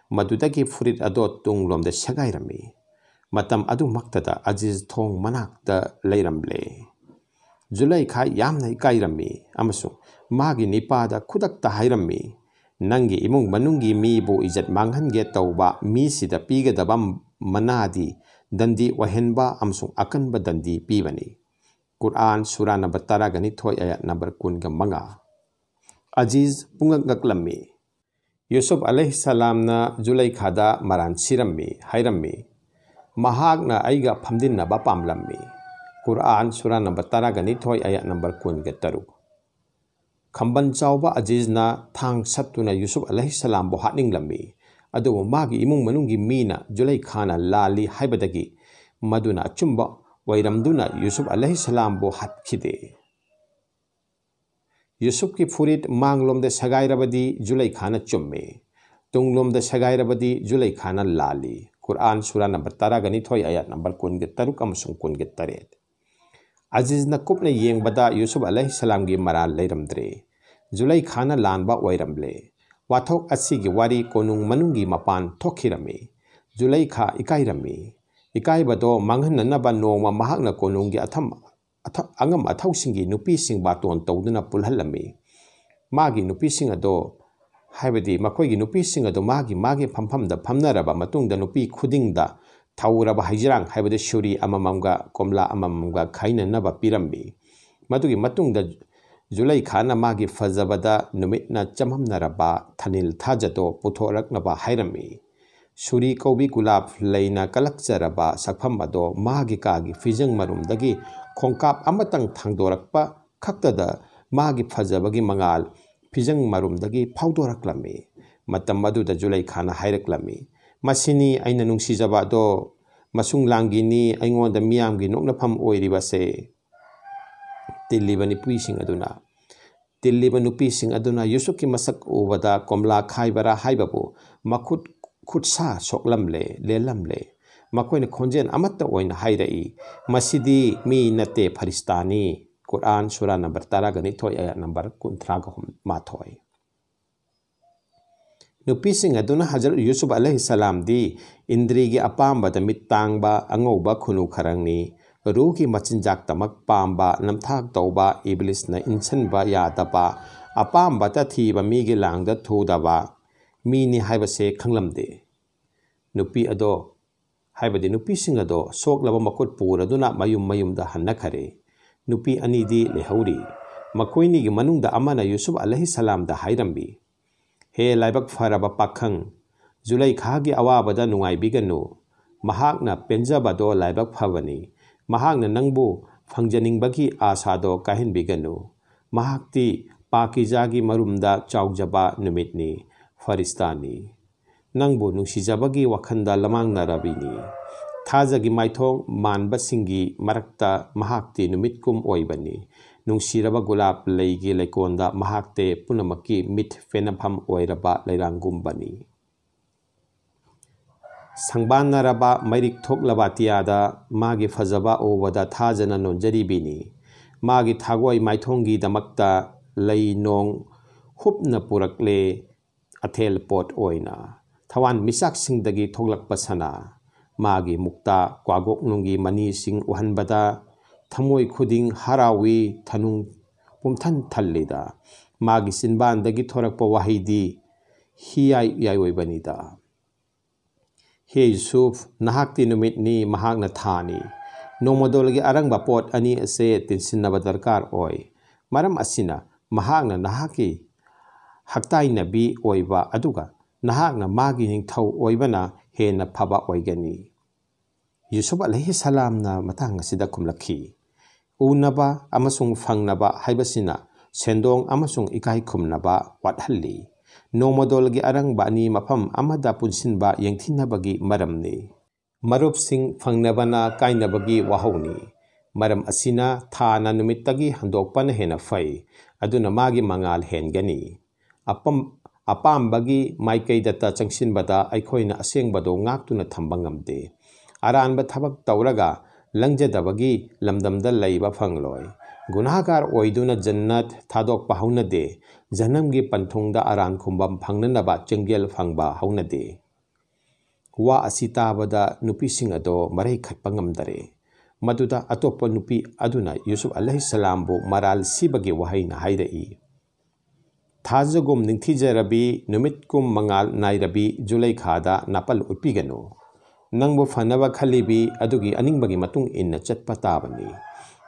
ꯃꯗꯨꯗꯒꯤ ꯐꯨꯔꯤꯠ ꯑꯗꯣ ꯇꯨꯡꯂꯣꯝꯗ ꯁꯦꯒꯥꯏꯔꯝꯃꯤ꯫ ꯃꯇꯝ ꯑꯗꯨꯃꯛꯇꯗ ꯑꯖꯤꯖ ꯊꯣꯡ ꯃꯅꯥꯛꯇ ꯂꯩꯔꯝꯂꯦ꯫ ꯖꯨꯂꯩꯈꯥ ꯌꯥꯝꯅ ꯏꯀꯥꯏꯔꯝꯃꯤ ꯑꯃꯁꯨꯡ ꯃꯥꯒꯤ ꯅꯤꯄꯥꯗ ꯈꯨꯗꯛꯇ ꯍꯥꯏꯔꯝꯃꯤ, "ꯅꯪꯒꯤ ꯏꯃꯨꯡ ꯃꯅꯨꯡꯒꯤ ꯃꯤꯕꯨ ꯏꯖꯠ ꯃꯥꯡꯍꯟꯒꯦ ꯇꯧꯕ ꯃꯤꯁꯤꯗ ꯄꯤꯒꯗꯕ ꯃꯅꯥꯗꯤ ꯗꯟꯗꯤ ꯑꯣꯏꯍꯟꯕ ꯑꯃꯁꯨꯡ ꯑꯀꯟꯕ ꯗꯟꯗꯤ ꯄꯤꯕꯅꯤ"꯫ ꯀꯨꯔꯥꯟ ꯁꯨꯔꯥ ꯅꯝꯕꯔ ꯇꯔꯥꯒ ꯅꯤꯊꯣꯏ ꯑꯌꯥꯠ ꯅꯝꯕꯔ ꯀꯨꯟꯒ ꯃꯉꯥ꯫ ꯑꯖꯤꯖ ꯄꯨꯡꯉꯛ ꯉꯛꯂꯝꯃꯤ꯫ ꯌꯨꯁꯨꯐ ꯑꯂꯩꯍꯤꯁꯁꯂꯥꯝꯅ ꯖꯨꯂꯩꯈꯥꯗ ꯃꯔꯥꯟ ꯁꯤꯔꯝꯃꯤ, ꯍꯥꯏꯔꯝꯃꯤ, "ꯃꯍꯥꯛꯅ ꯑꯩꯒ ꯐꯝꯖꯤꯟꯅꯕ ꯄꯥꯝꯂꯝꯃꯤ"꯫ ꯀꯨꯔꯥꯟ ꯁꯨꯔꯥ ꯅꯝꯕꯔ ꯇꯔꯥꯒ ꯅꯤꯊꯣꯏ ꯑꯌꯥꯠ ꯅꯝꯕꯔ ꯀꯨꯟꯒ ꯇꯔꯨꯛ꯫ ꯈꯝꯕꯟ ꯆꯥꯎꯕ ꯑꯖꯤꯖꯅ ꯊꯥꯡ ꯁꯠꯇꯨꯅ ꯌꯨꯁꯨꯐ ꯑꯂꯩꯍꯤꯁꯁꯂꯥꯝꯕꯨ ꯍꯥꯠꯅꯤꯡꯂꯝꯃꯤ, ꯑꯗꯨꯕꯨ ꯃꯥꯒꯤ ꯏꯃꯨꯡ ꯃꯅꯨꯡꯒꯤ ꯃꯤꯅ ꯖꯨꯂꯩꯈꯥꯅ ꯂꯥꯜꯂꯤ ꯍꯥꯏꯕꯗꯒꯤ ꯃꯗꯨꯅ ꯑꯆꯨꯝꯕ ꯑꯣꯏꯔꯝꯗꯨꯅ ꯌꯨꯁꯨꯐ ꯑꯂꯩꯍꯤꯁꯂꯥꯝꯕꯨ ꯍꯥꯠꯈꯤꯗꯦ꯫ ꯌꯨꯁꯨꯐꯀꯤ ꯐꯨꯔꯤꯠ ꯃꯥꯡꯂꯣꯝꯗ ꯁꯦꯒꯥꯏꯔꯕꯗꯤ ꯖꯨꯂꯩꯈꯥꯅ ꯆꯨꯝꯃꯤ, ꯇꯨꯡꯂꯣꯝꯗ ꯁꯦꯒꯥꯏꯔꯕꯗꯤ ꯖꯨꯂꯩꯈꯥꯅ ꯂꯥꯜꯂꯤ꯫ ꯀꯨꯔꯑꯥꯟ ꯁꯨꯔꯥ ꯅꯝꯕꯔ ꯇꯔꯥꯒ ꯅꯤꯊꯣꯏ, ꯑꯥꯌꯥꯠ ꯅꯝꯕꯔ ꯀꯨꯟꯒ ꯇꯔꯨꯛ ꯑꯃꯁꯨꯡ ꯀꯨꯟꯒ ꯇꯔꯦꯠ꯫ ꯑꯖꯤꯖꯅ ꯀꯨꯞꯅ ꯌꯦꯡꯕꯗ ꯌꯨꯁꯨꯐ ꯑꯂꯩꯍꯤꯁꯂꯥꯝꯒꯤ ꯃꯔꯥꯜ ꯂꯩꯔꯝꯗ꯭ꯔꯦ꯫ ꯖꯨꯂꯩꯈꯥꯅ ꯂꯥꯟꯕ ꯑꯣꯏꯔꯝꯂꯦ꯫ ꯋꯥꯊꯣꯛ ꯑꯁꯤꯒꯤ ꯋꯥꯔꯤ ꯀꯣꯅꯨꯡ ꯃꯅꯨꯡꯒꯤ ꯃꯄꯥꯟ ꯊꯣꯛꯈꯤꯔꯝꯃꯤ꯫ ꯖꯨꯂꯩꯈꯥ ꯏꯀꯥꯏꯔꯝꯃꯤ꯫ ꯏꯀꯥꯏꯕꯗꯣ ꯃꯥꯡꯍꯟꯅꯅꯕ ꯅꯣꯡꯃ ꯃꯍꯥꯛꯅ ꯀꯣꯅꯨꯡꯒꯤ ꯑꯊꯝ-, ꯑꯊ-, ꯑꯉꯝ ꯑꯊꯧꯁꯤꯡꯒꯤ ꯅꯨꯄꯤꯁꯤꯡ ꯕꯥꯇꯣꯟ ꯇꯧꯗꯨꯅ ꯄꯨꯜꯍꯜꯂꯝꯃꯤ꯫ ꯃꯥꯒꯤ ꯅꯨꯄꯤꯁꯤꯡ ꯑꯗꯣ, ꯍꯥꯏꯕꯗꯤ ꯃꯈꯣꯏꯒꯤ ꯅꯨꯄꯤꯁꯤꯡ ꯑꯗꯣ ꯃꯥꯒꯤ, ꯃꯥꯒꯤ ꯐꯝꯐꯝꯗ ꯐꯝꯅꯔꯕ ꯃꯇꯨꯡꯗ ꯅꯨꯄꯤ ꯈꯨꯗꯤꯡꯗ ꯊꯧꯔꯕ ꯍꯩꯖꯤꯔꯥꯡ, ꯍꯥꯏꯕꯗꯤ ꯁꯨꯔꯤ ꯑꯃꯃꯝꯒ ꯀꯣꯝꯂꯥ ꯑꯃꯃꯝꯒ ꯈꯥꯏꯅꯅꯕ ꯄꯤꯔꯝꯃꯤ꯫ ꯃꯗꯨꯒꯤ ꯃꯇꯨꯡꯗ ꯖꯨꯂꯩꯈꯥꯅ ꯃꯥꯒꯤ ꯐꯖꯕꯗ ꯅꯨꯃꯤꯠꯅ ꯆꯃꯝꯅꯔꯕ ꯊꯥꯅꯤꯜ ꯊꯥꯖꯗꯣ ꯄꯨꯊꯣꯔꯛꯅꯕ ꯍꯥꯏꯔꯝꯃꯤ꯫ ꯁꯨꯔꯤ ꯀꯧꯕꯤ ꯒꯨꯂꯥꯞ ꯂꯩꯅ ꯀꯜꯂꯛꯆꯔꯕ ꯁꯛꯐꯝ ꯑꯗꯣ ꯃꯥꯒꯤ ꯀꯥꯒꯤ ꯐꯤꯖꯪ ꯃꯔꯨꯝꯗꯒꯤ ꯈꯣꯡꯀꯥꯞ ꯑꯃꯇꯪ ꯊꯥꯡꯗꯣꯔꯛꯄ ꯈꯛꯇꯗ ꯃꯥꯒꯤ ꯐꯖꯕꯒꯤ ꯃꯉꯥꯜ ꯐꯤꯖꯪ ꯃꯔꯨꯝꯗꯒꯤ ꯐꯥꯎꯗꯣꯔꯛꯂꯝꯃꯤ꯫ ꯃꯇꯝ ꯑꯗꯨꯗ ꯖꯨꯂꯩꯈꯥꯅ ꯍꯥꯏꯔꯛꯂꯝꯃꯤ, "ꯃꯁꯤꯅꯤ ꯑꯩꯅ ꯅꯨꯡꯁꯤꯖꯕ ꯑꯗꯣ, ꯃꯁꯨꯡ ꯂꯥꯡꯒꯤꯅꯤ ꯑꯩꯉꯣꯟꯗ ꯃꯤꯌꯥꯝꯒꯤ ꯅꯣꯛꯅꯐꯝ ꯑꯣꯏꯔꯤꯕꯁꯦ꯫" ꯇꯤꯜꯂꯤꯕ ꯅꯨꯄꯤꯁꯤꯡ ꯑꯗꯨꯅ, ꯇꯤꯜꯂꯤꯕ ꯅꯨꯄꯤꯁꯤꯡ ꯑꯗꯨꯅ ꯌꯨꯁꯨꯐꯀꯤ ꯃꯁꯛ ꯎꯕꯗ ꯀꯣꯝꯂꯥ ꯈꯥꯏꯕꯔꯥ ꯍꯥꯏꯕꯕꯨ ꯃꯈꯨꯠ ꯈꯨꯠꯁꯥ ꯁꯣꯛꯂꯝꯂꯦ, ꯂꯦꯜꯂꯝꯂꯦ꯫ ꯃꯈꯣꯏꯅ ꯈꯣꯟꯖꯦꯜ ꯑꯃꯠꯇ ꯑꯣꯏꯅ ꯍꯥꯏꯔꯛꯏ, "ꯃꯁꯤꯗꯤ ꯃꯤ ꯅꯠꯇꯦ, ꯐꯔꯤꯁꯇꯥꯅꯤ꯫" ꯀꯨꯔꯑꯥꯟ ꯁꯨꯔꯥ ꯅꯝꯕꯔ ꯇꯔꯥꯒ ꯅꯤꯊꯣꯏ, ꯑꯥꯌꯥꯠ ꯅꯝꯕꯔ ꯀꯨꯟꯊ꯭ꯔꯥꯒ ꯃꯥꯊꯣꯏ꯫ ꯅꯨꯄꯤꯁꯤꯡ ꯑꯗꯨꯅ ꯍꯖꯔꯠ ꯌꯨꯁꯨꯐ ꯑꯂꯩꯍꯤꯁꯂꯥꯝꯗꯤ ꯏꯟꯗ꯭ꯔꯤꯒꯤ ꯑꯄꯥꯝꯕꯗ ꯃꯤꯠ ꯇꯥꯡꯕ, ꯑꯉꯧꯕ ꯈꯨꯅꯨ ꯈꯔꯪꯅꯤ꯫ ꯔꯨꯍꯒꯤ ꯃꯆꯤꯟꯖꯥꯛꯇꯃꯛ ꯄꯥꯝꯕ, ꯅꯝꯊꯥꯛ ꯇꯧꯕ, ꯏꯕꯂꯤꯁꯅ ꯏꯟꯁꯤꯟꯕ ꯌꯥꯗꯕ, ꯑꯄꯥꯝꯕꯇ ꯊꯤꯕ, ꯃꯤꯒꯤ ꯂꯥꯡꯗ ꯊꯨꯗꯕ ꯃꯤꯅꯤ ꯍꯥꯏꯕꯁꯦ ꯈꯪꯂꯝꯗꯦ꯫ ꯅꯨꯄꯤ ꯑꯗꯣ, ꯍꯥꯏꯕꯗꯤ ꯅꯨꯄꯤꯁꯤꯡ ꯑꯗꯣ ꯁꯣꯛꯂꯕ ꯃꯈꯨꯠ ꯄꯨꯔꯗꯨꯅ ꯃꯌꯨꯝ ꯃꯌꯨꯝꯗ ꯍꯟꯅꯈꯔꯦ꯫ ꯅꯨꯄꯤ ꯑꯅꯤꯗꯤ ꯂꯩꯍꯧꯔꯤ꯫ ꯃꯈꯣꯏꯅꯤꯒꯤ ꯃꯅꯨꯡꯗ ꯑꯃꯅ ꯌꯨꯁꯨꯐ ꯑꯂꯩꯍꯤꯁꯂꯥꯝꯗ ꯍꯥꯏꯔꯝꯃꯤ, "ꯍꯦ ꯂꯥꯏꯕꯛ ꯐꯔꯕ ꯄꯥꯈꯪ, ꯖꯨꯂꯩꯈꯥꯒꯤ ꯑꯋꯥꯕꯗ ꯅꯨꯡꯉꯥꯏꯕꯤꯒꯅꯨ꯫ ꯃꯍꯥꯛꯅ ꯄꯦꯟꯖꯕꯗꯣ ꯂꯥꯏꯕꯛ ꯐꯕꯅꯤ꯫ ꯃꯍꯥꯛꯅ ꯅꯪꯕꯨ ꯐꯪꯖꯅꯤꯡꯕꯒꯤ ꯑꯥꯁꯥꯗꯣ ꯀꯥꯏꯍꯟꯕꯤꯒꯅꯨ꯫ ꯃꯍꯥꯛꯇꯤ ꯄꯥꯀꯤꯖꯥꯒꯤ ꯃꯔꯨꯝꯗ ꯆꯥꯎꯖꯕ ꯅꯨꯃꯤꯠꯅꯤ, ꯐꯔꯤꯁꯇꯥꯅꯤ꯫ ꯅꯪꯕꯨ ꯅꯨꯡꯁꯤꯖꯕꯒꯤ ꯋꯥꯈꯜꯗ ꯂꯃꯥꯡꯅꯔꯕꯤꯅꯤ꯫ ꯊꯥꯖꯒꯤ ꯃꯥꯏꯊꯣꯡ ꯃꯥꯟꯕꯁꯤꯡꯒꯤ ꯃꯔꯛꯇ ꯃꯍꯥꯛꯇꯤ ꯅꯨꯃꯤꯠꯀꯨꯝ ꯑꯣꯏꯕꯅꯤ꯫ ꯅꯨꯡꯁꯤꯔꯕ ꯒꯨꯂꯥꯞ ꯂꯩꯒꯤ ꯂꯩꯀꯣꯜꯗ ꯃꯍꯥꯛꯇꯤ ꯄꯨꯝꯅꯃꯛꯀꯤ ꯃꯤꯠ ꯄꯦꯟꯅꯐꯝ ꯑꯣꯏꯔꯕ ꯂꯩꯔꯥꯡꯒꯨꯝꯕꯅꯤ꯫ ꯁꯪꯕꯥꯟꯅꯔꯕ ꯃꯩꯔꯤꯛ ꯊꯣꯛꯂꯕ ꯑꯇꯤꯌꯥꯗ ꯃꯥꯒꯤ ꯐꯖꯕ ꯎꯕꯗ ꯊꯥꯖꯅ ꯅꯣꯟꯖꯔꯤꯕꯤꯅꯤ꯫ ꯃꯥꯒꯤ ꯊꯥꯒꯣꯏ ꯃꯥꯏꯊꯣꯡꯒꯤꯗꯃꯛꯇ ꯂꯩ ꯅꯣꯡ ꯍꯨꯞꯅ ꯄꯨꯔꯛꯂꯦ꯫ ꯑꯊꯦꯜ ꯄꯣꯠ ꯑꯣꯏꯅ ꯊꯋꯥꯟ ꯃꯤꯆꯥꯛꯁꯤꯡꯗꯒꯤ ꯊꯣꯛꯂꯛꯄ ꯁꯅꯥ, ꯃꯥꯒꯤ ꯃꯨꯛꯇ ꯀ꯭ꯋꯥꯒꯣꯛꯅꯨꯡꯒꯤ ꯃꯅꯤꯁꯤꯡ ꯎꯍꯟꯕꯗ ꯊꯃꯣꯏ ꯈꯨꯗꯤꯡ ꯍꯔꯥꯎꯏ, ꯊꯅꯨꯡ ꯄꯨꯝꯊꯟ ꯊꯜꯂꯤꯗ꯫ ꯃꯥꯒꯤ ꯆꯤꯟꯕꯥꯟꯗꯒꯤ ꯊꯣꯔꯛꯄ ꯋꯥꯍꯩꯗꯤ, "ꯍꯤꯌꯥꯏ ꯌꯥꯏꯑꯣꯏꯕꯅꯤꯗ"꯫ ꯍꯦ ꯌꯨꯁꯨꯐ, ꯅꯍꯥꯛꯇꯤ ꯅꯨꯃꯤꯠꯅꯤ, ꯃꯍꯥꯛꯅ ꯊꯥꯅꯤ꯫ ꯅꯣꯡꯃꯗꯣꯜꯒꯤ ꯑꯔꯪꯕ ꯄꯣꯠ ꯑꯅꯤ ꯑꯁꯦ ꯇꯤꯟꯁꯤꯟꯅꯕ ꯗꯔꯀꯥꯔ ꯑꯣꯏ꯫ ꯃꯔꯝ ꯑꯁꯤꯅ ꯃꯍꯥꯛꯅ ꯅꯍꯥꯛꯀꯤ ꯍꯛꯇꯥꯏꯅꯕꯤ ꯑꯣꯏꯕ ꯑꯗꯨꯒ ꯅꯍꯥꯛꯅ ꯃꯥꯒꯤ ꯅꯤꯡꯊꯧ ꯑꯣꯏꯕꯅ ꯍꯦꯟꯅ ꯐꯕ ꯑꯣꯏꯒꯅꯤ꯫ ꯌꯨꯁꯨꯐ ꯑꯂꯩꯍꯤ ꯁꯂꯥꯝꯅ ꯃꯇꯥꯡ ꯑꯁꯤꯗ ꯈꯨꯝꯂꯛꯈꯤ, "ꯎꯅꯕ ꯑꯃꯁꯨꯡ ꯐꯪꯅꯕ ꯍꯥꯏꯕꯁꯤꯅ ꯁꯦꯟꯗꯣꯡ ꯑꯃꯁꯨꯡ ꯏꯀꯥꯏ ꯈꯨꯝꯅꯕ ꯋꯥꯠꯍꯜꯂꯤ꯫ ꯅꯣꯡꯃꯗꯣꯜꯒꯤ ꯑꯔꯪꯕ ꯑꯅꯤ ꯃꯐꯝ ꯑꯃꯗ ꯄꯨꯟꯁꯤꯟꯕ ꯌꯦꯡꯊꯤꯅꯕꯒꯤ ꯃꯔꯝꯅꯤ꯫ ꯃꯔꯨꯞꯁꯤꯡ ꯐꯪꯅꯕꯅ ꯀꯥꯏꯅꯕꯒꯤ ꯋꯥꯍꯧꯅꯤ꯫ ꯃꯔꯝ ꯑꯁꯤꯅ ꯊꯥꯅ ꯅꯨꯃꯤꯠꯇꯒꯤ ꯍꯟꯗꯣꯛꯄꯅ ꯍꯦꯟꯅ ꯐꯩ, ꯑꯗꯨꯅ ꯃꯥꯒꯤ ꯃꯉꯥꯜ ꯍꯦꯟꯒꯅꯤ꯫ ꯑꯄꯥꯝꯕꯒꯤ ꯃꯥꯏꯀꯩꯗꯇ ꯆꯪꯁꯤꯟꯕꯗ ꯑꯩꯈꯣꯏꯅ ꯑꯁꯦꯡꯕꯗꯨ ꯉꯥꯛꯇꯨꯅ ꯊꯝꯕ ꯉꯝꯗꯦ꯫ ꯑꯔꯥꯟꯕ ꯊꯕꯛ ꯇꯧꯔꯒ ꯂꯪꯖꯗꯕꯒꯤ ꯂꯝꯗꯝꯗ ꯂꯩꯕ ꯐꯪꯂꯣꯏ꯫ ꯒꯨꯅꯥꯍꯒꯥꯔ ꯑꯣꯏꯗꯨꯅ ꯖꯟꯅꯠ ꯊꯥꯗꯣꯛꯄ ꯍꯧꯅꯗꯦ꯫ ꯖꯍꯟꯅꯝꯒꯤ ꯄꯟꯊꯨꯡꯗ ꯑꯔꯥꯟ ꯈꯨꯝꯐꯝ ꯐꯪꯅꯅꯕ ꯆꯤꯡꯖꯦꯜ ꯐꯪꯕ ꯍꯧꯅꯗꯦ"꯫ ꯋꯥ ꯑꯁꯤ ꯇꯥꯕꯗ ꯅꯨꯄꯤꯁꯤꯡ ꯑꯗꯣ ꯃꯔꯩ ꯈꯠꯄ ꯉꯝꯗꯔꯦ꯫ ꯃꯗꯨꯗ ꯑꯇꯣꯞꯄ ꯅꯨꯄꯤ ꯑꯗꯨꯅ ꯌꯨꯁꯨꯐ ꯑꯂꯩꯍꯤ ꯁꯂꯥꯝꯕꯨ ꯃꯔꯥꯜ ꯁꯤꯕꯒꯤ ꯋꯥꯍꯩꯅ ꯍꯥꯏꯔꯛꯏ, "ꯊꯥꯖꯒꯨꯝ ꯅꯤꯡꯊꯤꯖꯔꯕꯤ, ꯅꯨꯃꯤꯠꯀꯨꯝ ꯃꯉꯥꯜ ꯅꯥꯏꯔꯕꯤ ꯖꯨꯂꯩꯈꯥꯗ ꯅꯥꯄꯜ ꯎꯠꯄꯤꯒꯅꯨ꯫ ꯅꯪꯕꯨ ꯐꯅꯕ ꯈꯜꯂꯤꯕꯤ ꯑꯗꯨꯒꯤ ꯑꯅꯤꯡꯕꯒꯤ ꯃꯇꯨꯡ ꯏꯟꯅ ꯆꯠꯄ ꯇꯥꯕꯅꯤ꯫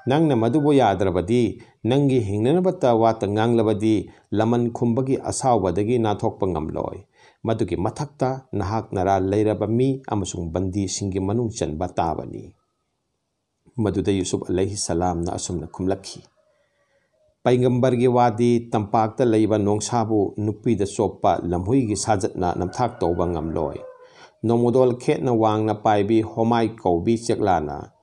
ꯅꯪꯅ ꯃꯗꯨꯕꯨ ꯌꯥꯗ꯭ꯔꯕꯗꯤ, ꯅꯪꯒꯤ ꯍꯤꯡꯅꯅꯕꯇ ꯋꯥꯇ ꯉꯥꯡꯂꯕꯗꯤ, ꯂꯃꯟ ꯈꯨꯝꯕꯒꯤ ꯑꯁꯥꯎꯕꯗꯒꯤ ꯅꯥꯟꯊꯣꯛꯄ ꯉꯝꯂꯣꯏ꯫ ꯃꯗꯨꯒꯤ ꯃꯊꯛꯇ ꯅꯍꯥꯛ ꯅꯔꯥꯜ ꯂꯩꯔꯕ ꯃꯤ ꯑꯃꯁꯨꯡ ꯕꯟꯗꯤꯁꯤꯡꯒꯤ ꯃꯅꯨꯡ ꯆꯟꯕ ꯇꯥꯕꯅꯤ"꯫ ꯃꯗꯨꯗ ꯌꯨꯁꯨꯐ ꯑꯂꯩꯍꯤ ꯁꯂꯥꯝꯅ ꯑꯁꯨꯝꯅ ꯈꯨꯝꯂꯛꯈꯤ, "ꯄꯩꯒꯝꯕꯔꯒꯤ ꯋꯥꯗꯤ ꯇꯝꯄꯥꯛꯇ ꯂꯩꯕ ꯅꯣꯡꯁꯥꯕꯨ ꯅꯨꯄꯤꯗ ꯆꯣꯞꯄ ꯂꯝꯍꯨꯏꯒꯤ ꯁꯥꯖꯠꯅ ꯅꯝꯊꯥꯛ ꯇꯧꯕ ꯉꯝꯂꯣꯏ꯫ ꯅꯣꯡꯃꯗꯣꯜ ꯈꯦꯠꯅ ꯋꯥꯡꯅ ꯄꯥꯏꯕꯤ ꯍꯣꯃꯥꯏ ꯀꯧꯕꯤ ꯆꯦꯛꯂꯥꯅ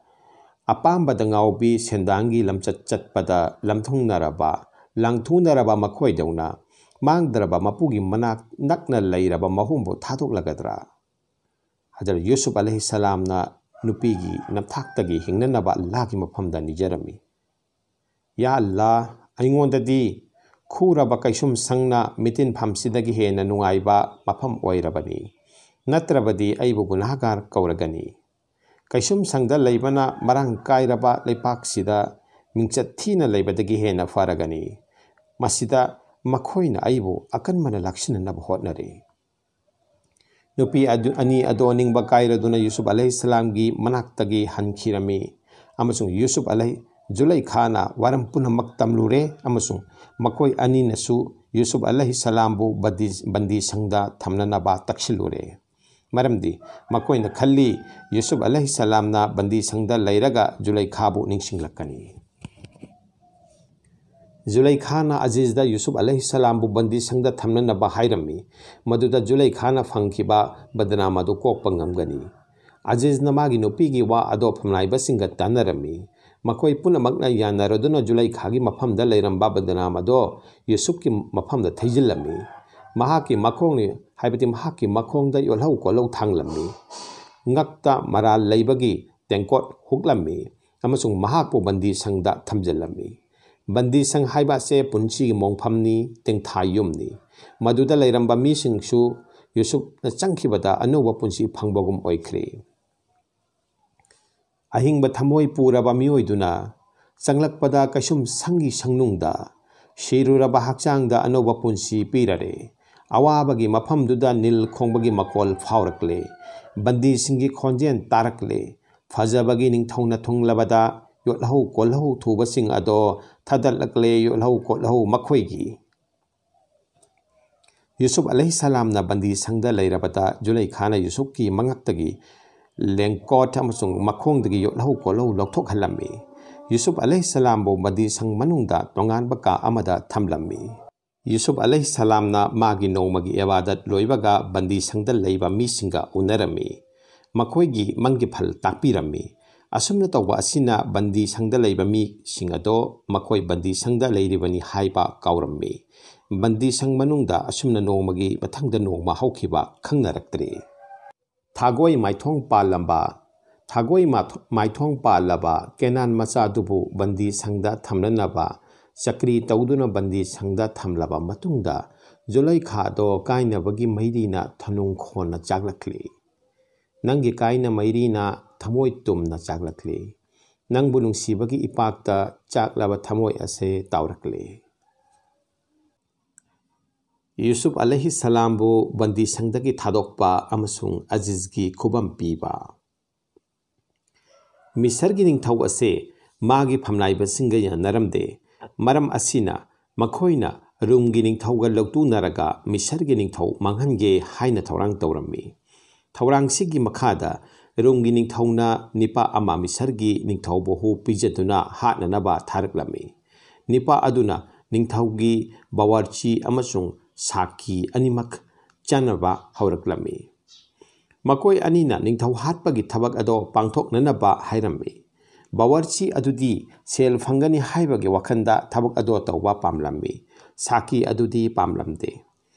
ꯑꯄꯥꯝꯕꯗ ꯉꯥꯎꯕꯤ ꯁꯦꯟꯗꯥꯡꯒꯤ ꯂꯝꯆꯠ ꯆꯠꯄꯗ ꯂꯝꯊꯨꯡꯅꯔꯕ, ꯂꯥꯡꯊꯨꯅꯔꯕ ꯃꯈꯣꯏꯗꯧꯅ ꯃꯥꯡꯗ꯭ꯔꯕ ꯃꯄꯨꯒꯤ ꯃꯅꯥꯛ ꯅꯛꯅ ꯂꯩꯔꯕ ꯃꯍꯨꯝꯕꯨ ꯊꯥꯗꯣꯛꯂꯒꯗ꯭ꯔꯥ? ꯍꯖꯔꯠ ꯌꯨꯁꯨꯞ ꯑꯂꯩꯍꯤꯁꯁꯂꯥꯝꯅ ꯅꯨꯄꯤꯒꯤ ꯅꯝꯊꯥꯛꯇꯒꯤ ꯍꯤꯡꯅꯅꯕ ꯑꯜꯂꯥꯍꯒꯤ ꯃꯐꯝꯗ ꯅꯤꯖꯔꯝꯃꯤ꯫ ꯌꯥ ꯑꯜꯂꯥ, ꯑꯩꯉꯣꯟꯗꯗꯤ ꯈꯨꯔꯕ ꯀꯩꯁꯨꯝ ꯁꯪꯅ ꯃꯤꯇꯤꯟꯐꯝꯁꯤꯗꯒꯤ ꯍꯦꯟꯅ ꯅꯨꯡꯉꯥꯏꯕ ꯃꯐꯝ ꯑꯣꯏꯔꯕꯅꯤ꯫ ꯅꯠꯇ꯭ꯔꯕꯗꯤ ꯑꯩꯕꯨ ꯒꯨꯅꯥꯍꯒꯥꯔ ꯀꯧꯔꯒꯅꯤ꯫ ꯀꯩꯁꯨꯝ ꯁꯪꯗ ꯂꯩꯕꯅ ꯃꯔꯥꯡ ꯀꯥꯏꯔꯕ ꯂꯩꯄꯥꯛꯁꯤꯗ ꯃꯤꯡꯆꯠ ꯊꯤꯅ ꯂꯩꯕꯗꯒꯤ ꯍꯦꯟꯅ ꯐꯔꯒꯅꯤ꯫ ꯃꯁꯤꯗ ꯃꯈꯣꯏꯅ ꯑꯩꯕꯨ ꯑꯀꯟꯕꯅ ꯂꯥꯛꯁꯤꯟꯅꯅꯕ ꯍꯣꯠꯅꯔꯤ꯫ ꯅꯨꯄꯤ ꯑꯗꯨ, ꯑꯅꯤ ꯑꯗꯣ ꯅꯤꯡꯕ ꯀꯥꯏꯔꯗꯨꯅ ꯌꯨꯁꯨꯞ ꯑꯂꯩꯍꯤꯁꯁꯂꯥꯝꯒꯤ ꯃꯅꯥꯛꯇꯒꯤ ꯍꯟꯈꯤꯔꯝꯃꯤ, ꯑꯃꯁꯨꯡ ꯌꯨꯁꯨꯞ ꯑꯂꯩ, ꯖꯨꯂꯩꯈꯥꯅ ꯋꯥꯔꯝ ꯄꯨꯝꯅꯃꯛ ꯇꯝꯂꯨꯔꯦ, ꯑꯃꯁꯨꯡ ꯃꯈꯣꯏ ꯑꯅꯤꯅꯁꯨ ꯌꯨꯁꯨꯞ ꯑꯂꯩꯍꯤꯁꯁꯂꯥꯝꯕꯨ ꯕꯟꯗꯤ, ꯕꯟꯗꯤꯁꯪꯗ ꯊꯝꯅꯅꯕ ꯇꯛꯁꯤꯜꯂꯨꯔꯦ꯫ ꯃꯔꯝꯗꯤ ꯃꯈꯣꯏꯅ ꯈꯜꯂꯤ, ꯌꯨꯁꯨꯞ ꯑꯂꯩꯍꯤꯁꯁꯂꯥꯝꯅ ꯕꯟꯗꯤꯁꯪꯗ ꯂꯩꯔꯒ ꯖꯨꯂꯩꯈꯥꯕꯨ ꯅꯤꯡꯁꯤꯡꯂꯛꯀꯅꯤ꯫ ꯖꯨꯂꯩꯈꯥꯅ ꯑꯖꯤꯖꯗ ꯌꯨꯁꯨꯞ ꯑꯂꯩꯍꯤꯁꯁꯂꯥꯝꯕꯨ ꯕꯟꯗꯤꯁꯪꯗ ꯊꯝꯅꯅꯕ ꯍꯥꯏꯔꯝꯃꯤ, ꯃꯗꯨꯗ ꯖꯨꯂꯩꯈꯥꯅ ꯐꯪꯈꯤꯕ ꯕꯗꯅꯥꯝ ꯑꯗꯨ ꯀꯣꯛꯄ ꯉꯝꯒꯅꯤ꯫ ꯑꯖꯤꯖꯅ ꯃꯥꯒꯤ ꯅꯨꯄꯤꯒꯤ ꯋꯥ ꯑꯗꯣ ꯐꯝꯅꯥꯏꯕꯁꯤꯡꯒ ꯇꯥꯟꯅꯔꯝꯃꯤ꯫ ꯃꯈꯣꯏ ꯄꯨꯝꯅꯃꯛꯅ ꯌꯥꯅꯔꯗꯨꯅ ꯖꯨꯂꯩꯈꯥꯒꯤ ꯃꯐꯝꯗ ꯂꯩꯔꯝꯕ ꯕꯗꯅꯥꯝ ꯑꯗꯣ ꯌꯨꯁꯨꯞꯀꯤ ꯃꯐꯝꯗ ꯊꯩꯖꯤꯜꯂꯝꯃꯤ꯫ ꯃꯍꯥꯛꯀꯤ ꯃꯈꯣꯡꯅꯤ, ꯍꯥꯏꯕꯗꯤ ꯃꯍꯥꯛꯀꯤ ꯃꯈꯣꯡꯗ ꯌꯣꯠꯍꯧ ꯀꯣꯜꯍꯧ ꯊꯥꯡꯂꯝꯃꯤ꯫ ꯉꯛꯇ ꯃꯔꯥꯜ ꯂꯩꯕꯒꯤ ꯇꯦꯡꯀꯣꯠ ꯍꯨꯛꯂꯝꯃꯤ ꯑꯃꯁꯨꯡ ꯃꯍꯥꯛꯄꯨ ꯕꯟꯗꯤꯁꯪꯗ ꯊꯝꯖꯤꯜꯂꯝꯃꯤ꯫ ꯕꯟꯗꯤꯁꯪ ꯍꯥꯏꯕ ꯑꯁꯦ ꯄꯨꯟꯁꯤꯒꯤ ꯃꯣꯡꯐꯝꯅꯤ, ꯇꯦꯡꯊꯥ ꯌꯨꯝꯅꯤ꯫ ꯃꯗꯨꯗ ꯂꯩꯔꯝꯕ ꯃꯤꯁꯤꯡꯁꯨ ꯌꯨꯁꯨꯞꯅ ꯆꯪꯈꯤꯕꯗ ꯑꯅꯧꯕ ꯄꯨꯟꯁꯤ ꯐꯪꯕꯒꯨꯝ ꯑꯣꯏꯈ꯭ꯔꯦ꯫ ꯑꯍꯤꯡꯕ ꯊꯃꯣꯏ ꯄꯨꯔꯕ ꯃꯤꯑꯣꯏꯗꯨꯅ ꯆꯪꯂꯛꯄꯗ ꯀꯩꯁꯨꯝ ꯁꯪꯒꯤ ꯁꯪꯅꯨꯡꯗ ꯁꯤꯔꯨꯔꯕ ꯍꯛꯆꯥꯡꯗ ꯑꯅꯧꯕ ꯄꯨꯟꯁꯤ ꯄꯤꯔꯔꯦ꯫ ꯑꯋꯥꯕꯒꯤ ꯃꯐꯝꯗꯨꯗ ꯅꯤꯜ ꯈꯣꯡꯕꯒꯤ ꯃꯈꯣꯜ ꯐꯥꯎꯔꯛꯂꯦ꯫ ꯕꯟꯗꯤꯁꯤꯡꯒꯤ ꯈꯣꯟꯖꯦꯜ ꯇꯥꯔꯛꯂꯦ꯫ ꯐꯖꯕꯒꯤ ꯅꯤꯡꯊꯧꯅ ꯊꯨꯡꯂꯕꯗ ꯌꯣꯠꯍꯧ ꯀꯣꯜꯍꯧ ꯊꯨꯕꯁꯤꯡ ꯑꯗꯣ ꯊꯥꯗꯠꯂꯛꯂꯦ, ꯌꯣꯠꯍꯧ ꯀꯣꯜꯍꯧ ꯃꯈꯣꯏꯒꯤ꯫ ꯌꯨꯁꯨꯞ ꯑꯂꯩꯍꯤꯁꯁꯂꯥꯝꯅ ꯕꯟꯗꯤꯁꯪꯗ ꯂꯩꯔꯕꯗ ꯖꯨꯂꯩꯈꯥꯅ ꯌꯨꯁꯨꯞꯀꯤ ꯃꯉꯛꯇꯒꯤ ꯂꯦꯡꯀꯣꯠ ꯑꯃꯁꯨꯡ ꯃꯈꯣꯡꯗꯒꯤ ꯌꯣꯠꯍꯧ ꯀꯣꯜꯍꯧ ꯂꯧꯊꯣꯛꯍꯜꯂꯝꯃꯤ꯫ ꯌꯨꯁꯨꯞ ꯑꯂꯩꯍꯤꯁꯁꯂꯥꯝꯕꯨ ꯕꯟꯗꯤꯁꯪ ꯃꯅꯨꯡꯗ ꯇꯣꯉꯥꯟꯕ ꯀꯥ ꯑꯃꯗ ꯊꯝꯂꯝꯃꯤ꯫ ꯌꯨꯁꯨꯞ ꯑꯂꯩꯍꯤꯁꯂꯥꯝꯅ ꯃꯥꯒꯤ ꯅꯣꯡꯃꯒꯤ ꯏꯕꯥꯗꯠ ꯂꯣꯏꯕꯒ ꯕꯟꯗꯤ ꯁꯪꯗ ꯂꯩꯕ ꯃꯤꯁꯤꯡꯒ ꯎꯅꯔꯝꯃꯤ꯫ ꯃꯈꯣꯏꯒꯤ ꯃꯪꯒꯤ ꯐꯜ ꯇꯥꯛꯄꯤꯔꯝꯃꯤ꯫ ꯑꯁꯨꯝꯅ ꯇꯧꯕ ꯑꯁꯤꯅ ꯕꯟꯗꯤ ꯁꯪꯗ ꯂꯩꯕ ꯃꯤꯁꯤꯡ ꯑꯗꯣ ꯃꯈꯣꯏ ꯕꯟꯗꯤ ꯁꯪꯗ ꯂꯩꯔꯤꯕꯅꯤ ꯍꯥꯏꯕ ꯀꯥꯎꯔꯝꯃꯤ꯫ ꯕꯟꯗꯤ ꯁꯪ ꯃꯅꯨꯡꯗ ꯑꯁꯨꯝꯅ ꯅꯣꯡꯃꯒꯤ ꯃꯊꯪꯗ ꯅꯣꯡꯃ ꯍꯧꯈꯤꯕ ꯈꯪꯅꯔꯛꯇ꯭ꯔꯦ꯫ ꯊꯥꯒꯣꯏ ꯃꯥꯏꯊꯣꯡ ꯄꯥꯜꯂꯝꯕ, ꯊꯥꯒꯣꯏ ꯃꯥꯊꯣ-, ꯃꯥꯏꯊꯣꯡ ꯄꯥꯜꯂꯕ ꯀꯦꯅꯥꯟ ꯃꯆꯥꯗꯨꯕꯨ ꯕꯟꯗꯤ ꯁꯪꯗ ꯊꯝꯅꯅꯕ ꯆꯀ꯭ꯔꯤ ꯇꯧꯗꯨꯅ ꯕꯟꯗꯤ ꯁꯪꯗ ꯊꯝꯂꯕ ꯃꯇꯨꯡꯗ, ꯖꯨꯂꯩꯈꯥꯗꯣ ꯀꯥꯏꯅꯕꯒꯤ ꯃꯩꯔꯤꯅ ꯊꯅꯨꯡ ꯈꯣꯟꯅ ꯆꯥꯛꯂꯛꯂꯤ꯫ ꯅꯪꯒꯤ ꯀꯥꯏꯅ ꯃꯩꯔꯤꯅ ꯊꯃꯣꯏ ꯇꯨꯝꯅ ꯆꯥꯛꯂꯛꯂꯤ꯫ ꯅꯪꯕꯨ ꯅꯨꯡꯁꯤꯕꯒꯤ ꯏꯄꯥꯛꯇ ꯆꯥꯛꯂꯕ ꯊꯃꯣꯏ ꯑꯁꯦ ꯇꯥꯎꯔꯛꯂꯤ꯫ ꯌꯨꯁꯨꯞ ꯑꯂꯩꯍꯤꯁꯂꯥꯝꯕꯨ ꯕꯟꯗꯤ ꯁꯪꯗꯒꯤ ꯊꯥꯗꯣꯛꯄ ꯑꯃꯁꯨꯡ ꯑꯖꯤꯖꯒꯤ ꯈꯨꯕꯝ ꯄꯤꯕ꯫ ꯃꯤꯁꯔꯒꯤ ꯅꯤꯡꯊꯧ ꯑꯁꯦ ꯃꯥꯒꯤ ꯐꯝꯅꯥꯏꯕꯁꯤꯡꯒ ꯌꯥꯅꯔꯝꯗꯦ꯫ ꯃꯔꯝ ꯑꯁꯤꯅ ꯃꯈꯣꯏꯅ ꯔꯨꯝꯒꯤ ꯅꯤꯡꯊꯧꯒ ꯂꯧꯇꯨꯅꯔꯒ ꯃꯤꯁꯔꯒꯤ ꯅꯤꯡꯊꯧ ꯃꯥꯡꯍꯟꯒꯦ ꯍꯥꯏꯅ ꯊꯧꯔꯥꯡ ꯇꯧꯔꯝꯃꯤ꯫ ꯊꯧꯔꯥꯡꯁꯤꯒꯤ ꯃꯈꯥꯗ ꯔꯨꯝꯒꯤ ꯅꯤꯡꯊꯧꯅ ꯅꯤꯄꯥ ꯑꯃ ꯃꯤꯁꯔꯒꯤ ꯅꯤꯡꯊꯧꯕꯨ ꯍꯨ ꯄꯤꯖꯗꯨꯅ ꯍꯥꯠꯅꯅꯕ ꯊꯥꯔꯛꯂꯝꯃꯤ꯫ ꯅꯤꯄꯥ ꯑꯗꯨꯅ ꯅꯤꯡꯊꯧꯒꯤ ꯕꯥꯋꯔꯆꯤ ꯑꯃꯁꯨꯡ ꯁꯥꯀꯤ ꯑꯅꯤꯃꯛ ꯆꯥꯅꯕ ꯍꯧꯔꯛꯂꯝꯃꯤ꯫ ꯃꯈꯣꯏ ꯑꯅꯤꯅ ꯅꯤꯡꯊꯧ ꯍꯥꯠꯄꯒꯤ ꯊꯕꯛ ꯑꯗꯣ ꯄꯥꯡꯊꯣꯛꯅꯅꯕ ꯍꯥꯏꯔꯝꯃꯤ꯫ ꯕꯥꯋꯔꯆꯤ ꯑꯗꯨꯗꯤ ꯁꯦꯜ ꯐꯪꯒꯅꯤ ꯍꯥꯏꯕꯒꯤ ꯋꯥꯈꯜꯗ ꯊꯕꯛ ꯑꯗꯣ ꯇꯧꯕ ꯄꯥꯝꯂꯝꯃꯤ꯫ ꯁꯥꯀꯤ ꯑꯗꯨꯗꯤ ꯄꯥꯝꯂꯝꯗꯦ꯫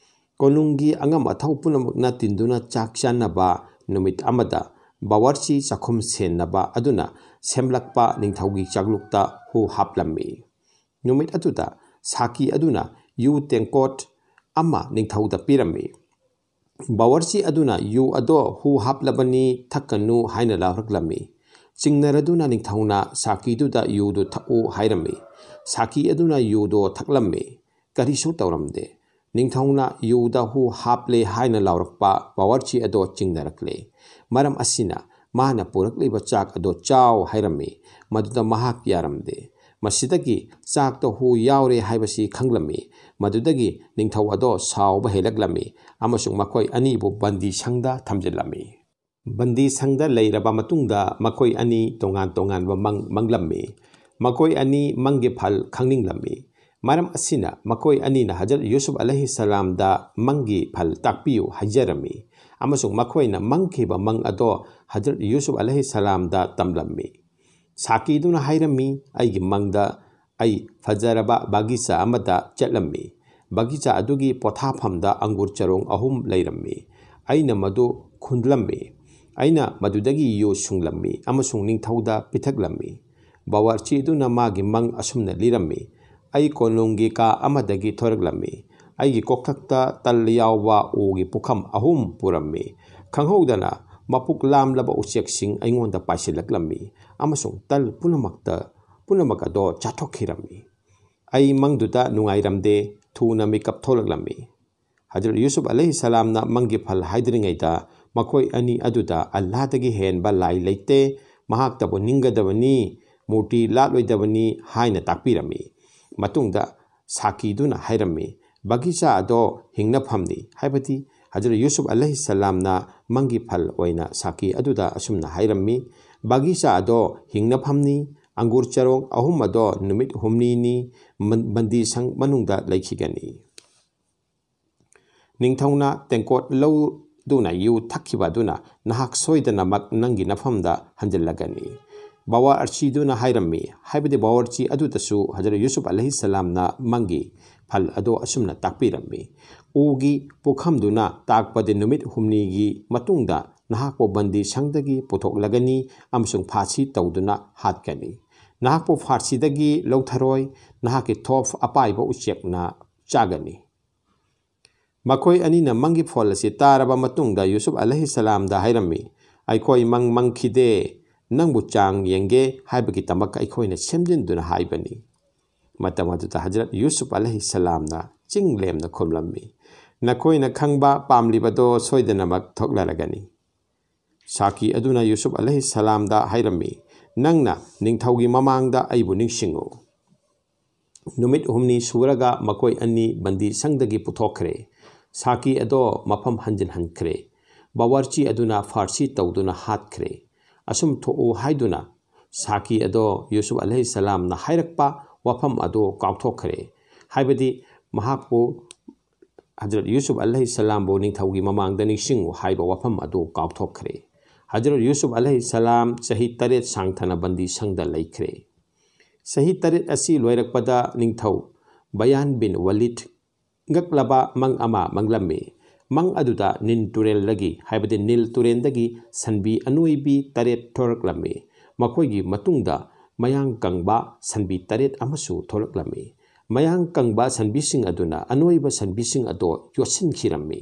ꯀꯣꯅꯨꯡꯒꯤ ꯑꯉꯝ ꯑꯊꯧ ꯄꯨꯝꯅꯃꯛꯅ ꯇꯤꯟꯗꯨꯅ ꯆꯥꯛ ꯆꯥꯅꯕ ꯅꯨꯃꯤꯠ ꯑꯃꯗ ꯕꯥꯋꯔꯆꯤ ꯆꯥꯛꯈꯨꯝ ꯁꯦꯟꯅꯕ ꯑꯗꯨꯅ ꯁꯦꯝꯂꯛꯄ ꯅꯤꯡꯊꯧꯒꯤ ꯆꯥꯛꯂꯨꯛꯇ ꯍꯨ ꯍꯥꯞꯂꯝꯃꯤ꯫ ꯅꯨꯃꯤꯠ ꯑꯗꯨꯗ ꯁꯥꯀꯤ ꯑꯗꯨꯅ ꯌꯨ ꯇꯦꯡꯀꯣꯠ ꯑꯃ ꯅꯤꯡꯊꯧꯗ ꯄꯤꯔꯝꯃꯤ꯫ ꯕꯥꯋꯔꯆꯤ ꯑꯗꯨꯅ ꯌꯨ ꯑꯗꯣ ꯍꯨ ꯍꯥꯞꯂꯕꯅꯤ, ꯊꯛꯀꯅꯨ ꯍꯥꯏꯅ ꯂꯥꯎꯔꯛꯂꯝꯃꯤ꯫ ꯆꯤꯡꯅꯔꯗꯨꯅ ꯅꯤꯡꯊꯧꯅ ꯁꯥꯀꯤꯗꯨꯗ ꯌꯨꯗꯨ ꯊꯛꯎ ꯍꯥꯏꯔꯝꯃꯤ꯫ ꯁꯥꯀꯤ ꯑꯗꯨꯅ ꯌꯨꯗꯣ ꯊꯛꯂꯝꯃꯤ꯫ ꯀꯔꯤꯁꯨ ꯇꯧꯔꯝꯗꯦ꯫ ꯅꯤꯡꯊꯧꯅ ꯌꯨꯗ ꯍꯨ ꯍꯥꯞꯂꯦ ꯍꯥꯏꯅ ꯂꯥꯎꯔꯛꯄ ꯕꯥꯋꯔꯆꯤ ꯑꯗꯣ ꯆꯤꯡꯅꯔꯛꯂꯦ꯫ ꯃꯔꯝ ꯑꯁꯤꯅ ꯃꯥꯅ ꯄꯨꯔꯛꯂꯤꯕ ꯆꯥꯛ ꯑꯗꯣ ꯆꯥꯎ ꯍꯥꯏꯔꯝꯃꯤ꯫ ꯃꯗꯨꯗ ꯃꯍꯥꯛ ꯌꯥꯔꯝꯗꯦ꯫ ꯃꯁꯤꯗꯒꯤ ꯆꯥꯛꯇ ꯍꯨ ꯌꯥꯎꯔꯦ ꯍꯥꯏꯕꯁꯤ ꯈꯪꯂꯝꯃꯤ꯫ ꯃꯗꯨꯗꯒꯤ ꯅꯤꯡꯊꯧ ꯑꯗꯣ ꯁꯥꯎꯕ ꯍꯦꯜꯂꯛꯂꯝꯃꯤ ꯑꯃꯁꯨꯡ ꯃꯈꯣꯏ ꯑꯅꯤꯕꯨ ꯕꯟꯗꯤ ꯁꯪꯗ ꯊꯝꯖꯤꯜꯂꯝꯃꯤ꯫ ꯕꯟꯗꯤ ꯁꯪꯗ ꯂꯩꯔꯕ ꯃꯇꯨꯡꯗ ꯃꯈꯣꯏ ꯑꯅꯤ ꯇꯣꯉꯥꯟ ꯇꯣꯉꯥꯟꯕ ꯃꯪ ꯃꯪꯂꯝꯃꯤ꯫ ꯃꯈꯣꯏ ꯑꯅꯤ ꯃꯪꯒꯤ ꯐꯜ ꯈꯪꯅꯤꯡꯂꯝꯃꯤ꯫ ꯃꯔꯝ ꯑꯁꯤꯅ ꯃꯈꯣꯏ ꯑꯅꯤꯅ ꯍꯖꯔꯠ ꯌꯨꯁꯨꯐ ꯑꯂꯩꯍꯤ ꯁꯂꯥꯝꯗ ꯃꯪꯒꯤ ꯐꯜ ꯇꯥꯛꯄꯤꯌꯨ ꯍꯥꯏꯖꯔꯝꯃꯤ, ꯑꯃꯁꯨꯡ ꯃꯈꯣꯏꯅ ꯃꯪꯈꯤꯕ ꯃꯪ ꯑꯗꯣ ꯍꯖꯔꯠ ꯌꯨꯁꯨꯐ ꯑꯂꯩꯍꯤ ꯁꯂꯥꯝꯗ ꯇꯝꯂꯝꯃꯤ꯫ ꯁꯥꯀꯤꯗꯨꯅ ꯍꯥꯏꯔꯝꯃꯤ, "ꯑꯩꯒꯤ ꯃꯪꯗ ꯑꯩ ꯐꯖꯔꯕ ꯕꯥꯒꯤꯆꯥ ꯑꯃꯗ ꯆꯠꯂꯝꯃꯤ꯫ ꯕꯥꯒꯤꯆꯥ ꯑꯗꯨꯒꯤ ꯄꯣꯊꯥꯐꯝꯗ ꯑꯪꯒꯨꯔ ꯆꯔꯣꯡ ꯑꯍꯨꯝ ꯂꯩꯔꯝꯃꯤ꯫ ꯑꯩꯅ ꯃꯗꯨ ꯈꯨꯟꯂꯝꯃꯤ꯫ ꯑꯩꯅ ꯃꯗꯨꯗꯒꯤ ꯌꯨ ꯁꯨꯡꯂꯝꯃꯤ ꯑꯃꯁꯨꯡ ꯅꯤꯡꯊꯧꯗ ꯄꯤꯊꯛꯂꯝꯃꯤ꯫" ꯕꯥꯋꯔꯆꯤ ꯑꯗꯨꯅ ꯃꯥꯒꯤ ꯃꯪ ꯑꯁꯨꯝꯅ ꯂꯤꯔꯝꯃꯤ, "ꯑꯩ ꯀꯣꯅꯨꯡꯒꯤ ꯀꯥ ꯑꯃꯗꯒꯤ ꯊꯣꯔꯛꯂꯝꯃꯤ꯫ ꯑꯩꯒꯤ ꯀꯣꯛꯊꯛꯇ ꯇꯜ ꯌꯥꯎꯕ ꯎꯒꯤ ꯄꯨꯈꯝ ꯑꯍꯨꯝ ꯄꯨꯔꯝꯃꯤ꯫ ꯈꯪꯍꯧꯗꯅ ꯃꯄꯨꯛ ꯂꯥꯝꯂꯕ ꯎꯆꯦꯛꯁꯤꯡ ꯑꯩꯉꯣꯟꯗ ꯄꯥꯏꯁꯤꯜꯂꯛꯂꯝꯃꯤ ꯑꯃꯁꯨꯡ ꯇꯜ ꯄꯨꯝꯅꯃꯛꯇ, ꯄꯨꯝꯅꯃꯛ ꯑꯗꯣ ꯆꯥꯊꯣꯛꯈꯤꯔꯝꯃꯤ꯫ ꯑꯩ ꯃꯪꯗꯨꯗ ꯅꯨꯡꯉꯥꯏꯔꯝꯗꯦ, ꯊꯨꯅ ꯃꯤꯀꯞ ꯊꯣꯛꯂꯛꯂꯝꯃꯤ꯫" ꯍꯖꯔꯠ ꯌꯨꯁꯨꯐ ꯑꯂꯩꯍꯤ ꯁꯂꯥꯝꯅ ꯃꯪꯒꯤ ꯐꯜ ꯍꯥꯏꯗ꯭ꯔꯤꯉꯩꯗ ꯃꯈꯣꯏ ꯑꯅꯤ ꯑꯗꯨꯗ "ꯑꯜꯂꯥꯍꯗꯒꯤ ꯍꯦꯟꯕ ꯂꯥꯏ ꯂꯩꯇꯦ, ꯃꯍꯥꯛꯇꯕꯨ ꯅꯤꯡꯒꯗꯕꯅꯤ, ꯃꯨꯔꯇꯤ ꯂꯥꯠꯂꯣꯏꯗꯕꯅꯤ" ꯍꯥꯏꯅ ꯇꯥꯛꯄꯤꯔꯝꯃꯤ꯫ ꯃꯇꯨꯡꯗ ꯁꯥꯀꯤꯗꯨꯅ ꯍꯥꯏꯔꯝꯃꯤ, "ꯕꯒꯤꯆꯥ ꯑꯗꯣ ꯍꯤꯡꯅꯐꯝꯅꯤ", ꯍꯥꯏꯕꯗꯤ ꯍꯖꯔꯠ ꯌꯨꯁꯨꯐ ꯑꯂꯩꯍꯤ ꯁꯂꯥꯝꯅ ꯃꯪꯒꯤ ꯐꯜ ꯑꯣꯏꯅ ꯁꯥꯀꯤ ꯑꯗꯨꯗ ꯑꯁꯨꯝꯅ ꯍꯥꯏꯔꯝꯃꯤ, "ꯕꯒꯤꯆꯥ ꯑꯗꯣ ꯍꯤꯡꯅꯐꯝꯅꯤ, ꯑꯪꯒꯨꯔ ꯆꯔꯣꯡ ꯑꯍꯨꯝ ꯑꯗꯣ ꯅꯨꯃꯤꯠ ꯍꯨꯝꯅꯤꯅꯤ ꯃꯟ-, ꯕꯟꯗꯤ ꯁꯪ ꯃꯅꯨꯡꯗ ꯂꯩꯈꯤꯒꯅꯤ꯫ ꯅꯤꯡꯊꯧꯅ ꯇꯦꯡꯀꯣꯠ ꯂꯧꯗꯨꯅ ꯌꯨ ꯊꯛꯈꯤꯕ ꯑꯗꯨꯅ ꯅꯍꯥꯛ ꯁꯣꯏꯗꯅꯃꯛ ꯅꯪꯒꯤ ꯅꯐꯝꯗ ꯍꯟꯖꯤꯜꯂꯒꯅꯤ꯫" ꯕꯥꯋꯔꯆꯤꯗꯨꯅ ꯍꯥꯏꯔꯝꯃꯤ, ꯍꯥꯏꯕꯗꯤ ꯕꯥꯋꯔꯆꯤ ꯑꯗꯨꯗꯁꯨ ꯍꯖꯔꯠ ꯌꯨꯁꯨꯐ ꯑꯂꯩꯍꯤ ꯁꯂꯥꯝꯅ ꯃꯪꯒꯤ ꯐꯜ ꯑꯗꯣ ꯑꯁꯨꯝꯅ ꯇꯥꯛꯄꯤꯔꯝꯃꯤ, "ꯎꯒꯤ ꯄꯨꯈꯝꯗꯨꯅ ꯇꯥꯛꯄꯗꯤ ꯅꯨꯃꯤꯠ ꯍꯨꯝꯅꯤꯒꯤ ꯃꯇꯨꯡꯗ ꯅꯍꯥꯛꯄꯨ ꯕꯟꯗꯤ ꯁꯪꯗꯒꯤ ꯄꯨꯊꯣꯛꯂꯒꯅꯤ ꯑꯃꯁꯨꯡ ꯐꯥꯁꯤ ꯇꯧꯗꯨꯅ ꯍꯥꯠꯀꯅꯤ꯫ ꯅꯍꯥꯛꯄꯨ ꯐꯥꯁꯤꯗꯒꯤ ꯂꯧꯊꯔꯣꯏ, ꯅꯍꯥꯛꯀꯤ ꯊꯣꯞ ꯑꯄꯥꯏꯕ ꯎꯆꯦꯛꯅ ꯆꯥꯒꯅꯤ꯫" ꯃꯈꯣꯏ ꯑꯅꯤꯅ ꯃꯪꯒꯤ ꯐꯣꯜ ꯑꯁꯤ ꯇꯥꯔꯕ ꯃꯇꯨꯡꯗ ꯌꯨꯁꯨꯐ ꯑꯂꯩꯍꯤ ꯁꯂꯥꯝꯗ ꯍꯥꯏꯔꯝꯃꯤ, "ꯑꯩꯈꯣꯏ ꯃꯪ ꯃꯪꯈꯤꯗꯦ, ꯅꯪꯕꯨ ꯆꯥꯡ ꯌꯦꯡꯒꯦ ꯍꯥꯏꯕꯒꯤꯗꯃꯛ ꯑꯩꯈꯣꯏꯅ ꯁꯦꯝꯖꯤꯟꯗꯨꯅ ꯍꯥꯏꯕꯅꯤ꯫" ꯃꯇꯝ ꯑꯗꯨꯗ ꯍꯖꯔꯠ ꯌꯨꯁꯨꯐ ꯑꯂꯩꯍꯤ ꯁꯂꯥꯝꯅ ꯆꯤꯡ ꯂꯦꯝꯅ ꯈꯨꯝꯂꯝꯃꯤ, "ꯅꯈꯣꯏꯅ ꯈꯪꯕ ꯄꯥꯝꯂꯤꯕꯗꯣ ꯁꯣꯏꯗꯅꯃꯛ ꯊꯣꯛꯂꯔꯒꯅꯤ꯫" ꯁꯥꯀꯤ ꯑꯗꯨꯅ ꯌꯨꯁꯨꯐ ꯑꯂꯩꯍꯤ ꯁꯂꯥꯝꯗ ꯍꯥꯏꯔꯝꯃꯤ, "ꯅꯪꯅ ꯅꯤꯡꯊꯧꯒꯤ ꯃꯃꯥꯡꯗ ꯑꯩꯕꯨ ꯅꯤꯡꯁꯤꯡꯉꯨ꯫" ꯅꯨꯃꯤꯠ ꯍꯨꯝꯅꯤ ꯁꯨꯔꯒ ꯃꯈꯣꯏ ꯑꯅꯤ ꯕꯟꯗꯤ ꯁꯪꯗꯒꯤ ꯄꯨꯊꯣꯛꯈ꯭ꯔꯦ꯫ ꯁꯥꯀꯤ ꯑꯗꯣ ꯃꯐꯝ ꯍꯟꯖꯤꯟꯍꯟꯈ꯭ꯔꯦ꯫ ꯕꯥꯋꯔꯆꯤ ꯑꯗꯨꯅ ꯐꯥꯔꯁꯤ ꯇꯧꯗꯨꯅ ꯍꯥꯠꯈ꯭ꯔꯦ꯫ ꯑꯁꯨꯝ ꯊꯣꯛꯎ ꯍꯥꯏꯗꯨꯅ ꯁꯥꯀꯤ ꯑꯗꯣ ꯌꯨꯁꯨꯐ ꯑꯂꯩꯍꯤ ꯁꯂꯥꯝꯅ ꯍꯥꯏꯔꯛꯄ ꯋꯥꯐꯝ ꯑꯗꯣ ꯀꯥꯎꯊꯣꯛꯈ꯭ꯔꯦ꯫ ꯍꯥꯏꯕꯗꯤ ꯃꯍꯥꯛꯄꯨ, ꯍꯖꯔꯠ ꯌꯨꯁꯨꯐ ꯑꯂꯩꯍꯤ ꯁꯂꯥꯝꯕꯨ ꯅꯤꯡꯊꯧꯒꯤ ꯃꯃꯥꯡꯗ ꯅꯤꯡꯁꯤꯡꯉꯨ ꯍꯥꯏꯕ ꯋꯥꯐꯝ ꯑꯗꯨ ꯀꯥꯎꯊꯣꯛꯈ꯭ꯔꯦ꯫ ꯍꯖꯔꯠ ꯌꯨꯁꯨꯐ ꯑꯂꯩꯍꯤ ꯁꯂꯥꯝ ꯆꯍꯤ ꯇꯔꯦꯠ ꯁꯥꯡꯊꯅ ꯕꯟꯗꯤ ꯁꯪꯗ ꯂꯩꯈ꯭ꯔꯦ꯫ ꯆꯍꯤ ꯇꯔꯦꯠ ꯑꯁꯤ ꯂꯣꯏꯔꯛꯄꯗ ꯅꯤꯡꯊꯧ ꯕꯌꯥꯟ ꯕꯤꯟ ꯋꯂꯤꯗ ꯉꯛꯂꯕ ꯃꯪ ꯑꯃ ꯃꯪꯂꯝꯃꯤ꯫ ꯃꯪ ꯑꯗꯨꯗ ꯅꯤꯜ ꯇꯨꯔꯦꯜꯗꯒꯤ, ꯍꯥꯏꯕꯗꯤ ꯅꯤꯜ ꯇꯨꯔꯦꯜꯗꯒꯤ ꯁꯟꯕꯤ ꯑꯅꯣꯏꯕꯤ ꯇꯔꯦꯠ ꯊꯣꯔꯛꯂꯝꯃꯤ꯫ ꯃꯈꯣꯏꯒꯤ ꯃꯇꯨꯡꯗ ꯃꯌꯥꯡ ꯀꯪꯕ ꯁꯟꯕꯤ ꯇꯔꯦꯠ ꯑꯃꯁꯨ ꯊꯣꯛꯂꯛꯂꯝꯃꯤ꯫ ꯃꯌꯥꯡ ꯀꯪꯕ ꯁꯟꯕꯤꯁꯤꯡ ꯑꯗꯨꯅ ꯑꯅꯣꯏꯕ ꯁꯟꯕꯤꯁꯤꯡ ꯑꯗꯣ ꯌꯣꯠꯁꯤꯟꯈꯤꯔꯝꯃꯤ꯫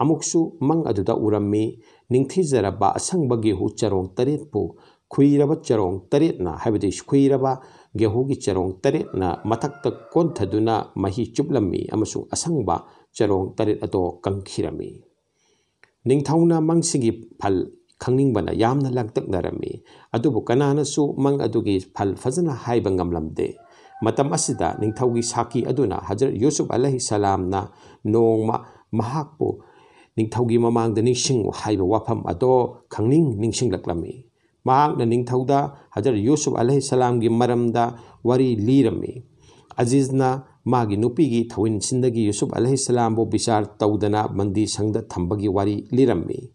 ꯑꯃꯨꯛꯁꯨ ꯃꯪ ꯑꯗꯨꯗ ꯎꯔꯝꯃꯤ, ꯅꯤꯡꯊꯤꯖꯔꯕ ꯑꯁꯪꯕ ꯒꯦꯍꯨ ꯆꯔꯣꯡ ꯇꯔꯦꯠꯄꯨ ꯈꯨꯏꯔꯕ ꯆꯔꯣꯡ ꯇꯔꯦꯠꯅ, ꯍꯥꯏꯕꯗꯤ ꯈꯨꯏꯔꯕ ꯒꯦꯍꯨꯒꯤ ꯆꯔꯣꯡ ꯇꯔꯦꯠꯅ ꯃꯊꯛꯇ ꯀꯣꯟꯊꯗꯨꯅ ꯃꯍꯤ ꯆꯨꯞꯂꯝꯃꯤ ꯑꯃꯁꯨꯡ ꯑꯁꯪꯕ ꯆꯔꯣꯡ ꯇꯔꯦꯠ ꯑꯗꯣ ꯀꯪꯈꯤꯔꯝꯃꯤ꯫ ꯅꯤꯡꯊꯧꯅ ꯃꯪꯁꯤꯒꯤ ꯐꯜ ꯈꯪꯅꯤꯡꯕꯅ ꯌꯥꯝꯅ ꯂꯥꯡꯇꯛꯅꯔꯝꯃꯤ, ꯑꯗꯨꯕꯨ ꯀꯅꯥꯅꯁꯨ ꯃꯪ ꯑꯗꯨꯒꯤ ꯐꯜ ꯐꯖꯅ ꯍꯥꯏꯕ ꯉꯝꯂꯝꯗꯦ꯫ ꯃꯇꯝ ꯑꯁꯤꯗ ꯅꯤꯡꯊꯧꯒꯤ ꯁꯥꯀꯤ ꯑꯗꯨꯅ ꯍꯖꯔꯠ ꯌꯨꯁꯨꯐ ꯑꯂꯩꯍꯤ ꯁꯂꯥꯝꯅ ꯅꯣꯡꯃ ꯃꯍꯥꯛꯄꯨ ꯅꯤꯡꯊꯧꯒꯤ ꯃꯃꯥꯡꯗ ꯅꯤꯡꯁꯤꯡꯉꯨ ꯍꯥꯏꯕ ꯋꯥꯐꯝ ꯑꯗꯣ ꯈꯪꯅꯤꯡ ꯅꯤꯡꯁꯤꯡꯂꯛꯂꯝꯃꯤ꯫ ꯃꯍꯥꯛꯅ ꯅꯤꯡꯊꯧꯗ ꯍꯖꯔꯠ ꯌꯨꯁꯨꯐ ꯑꯂꯩꯍꯤ ꯁꯂꯥꯝꯒꯤ ꯃꯔꯝꯗ ꯋꯥꯔꯤ ꯂꯤꯔꯝꯃꯤ꯫ ꯑꯖꯤꯖꯅ ꯃꯥꯒꯤ ꯅꯨꯄꯤꯒꯤ ꯊꯧꯏꯟꯁꯤꯟꯗꯒꯤ ꯌꯨꯁꯨꯐ ꯑꯂꯩꯍꯤ ꯁꯂꯥꯝꯕꯨ ꯕꯤꯆꯥꯔ ꯇꯧꯗꯅ ꯕꯟꯗꯤ ꯁꯪꯗ ꯊꯝꯕꯒꯤ ꯋꯥꯔꯤ ꯂꯤꯔꯝꯃꯤ꯫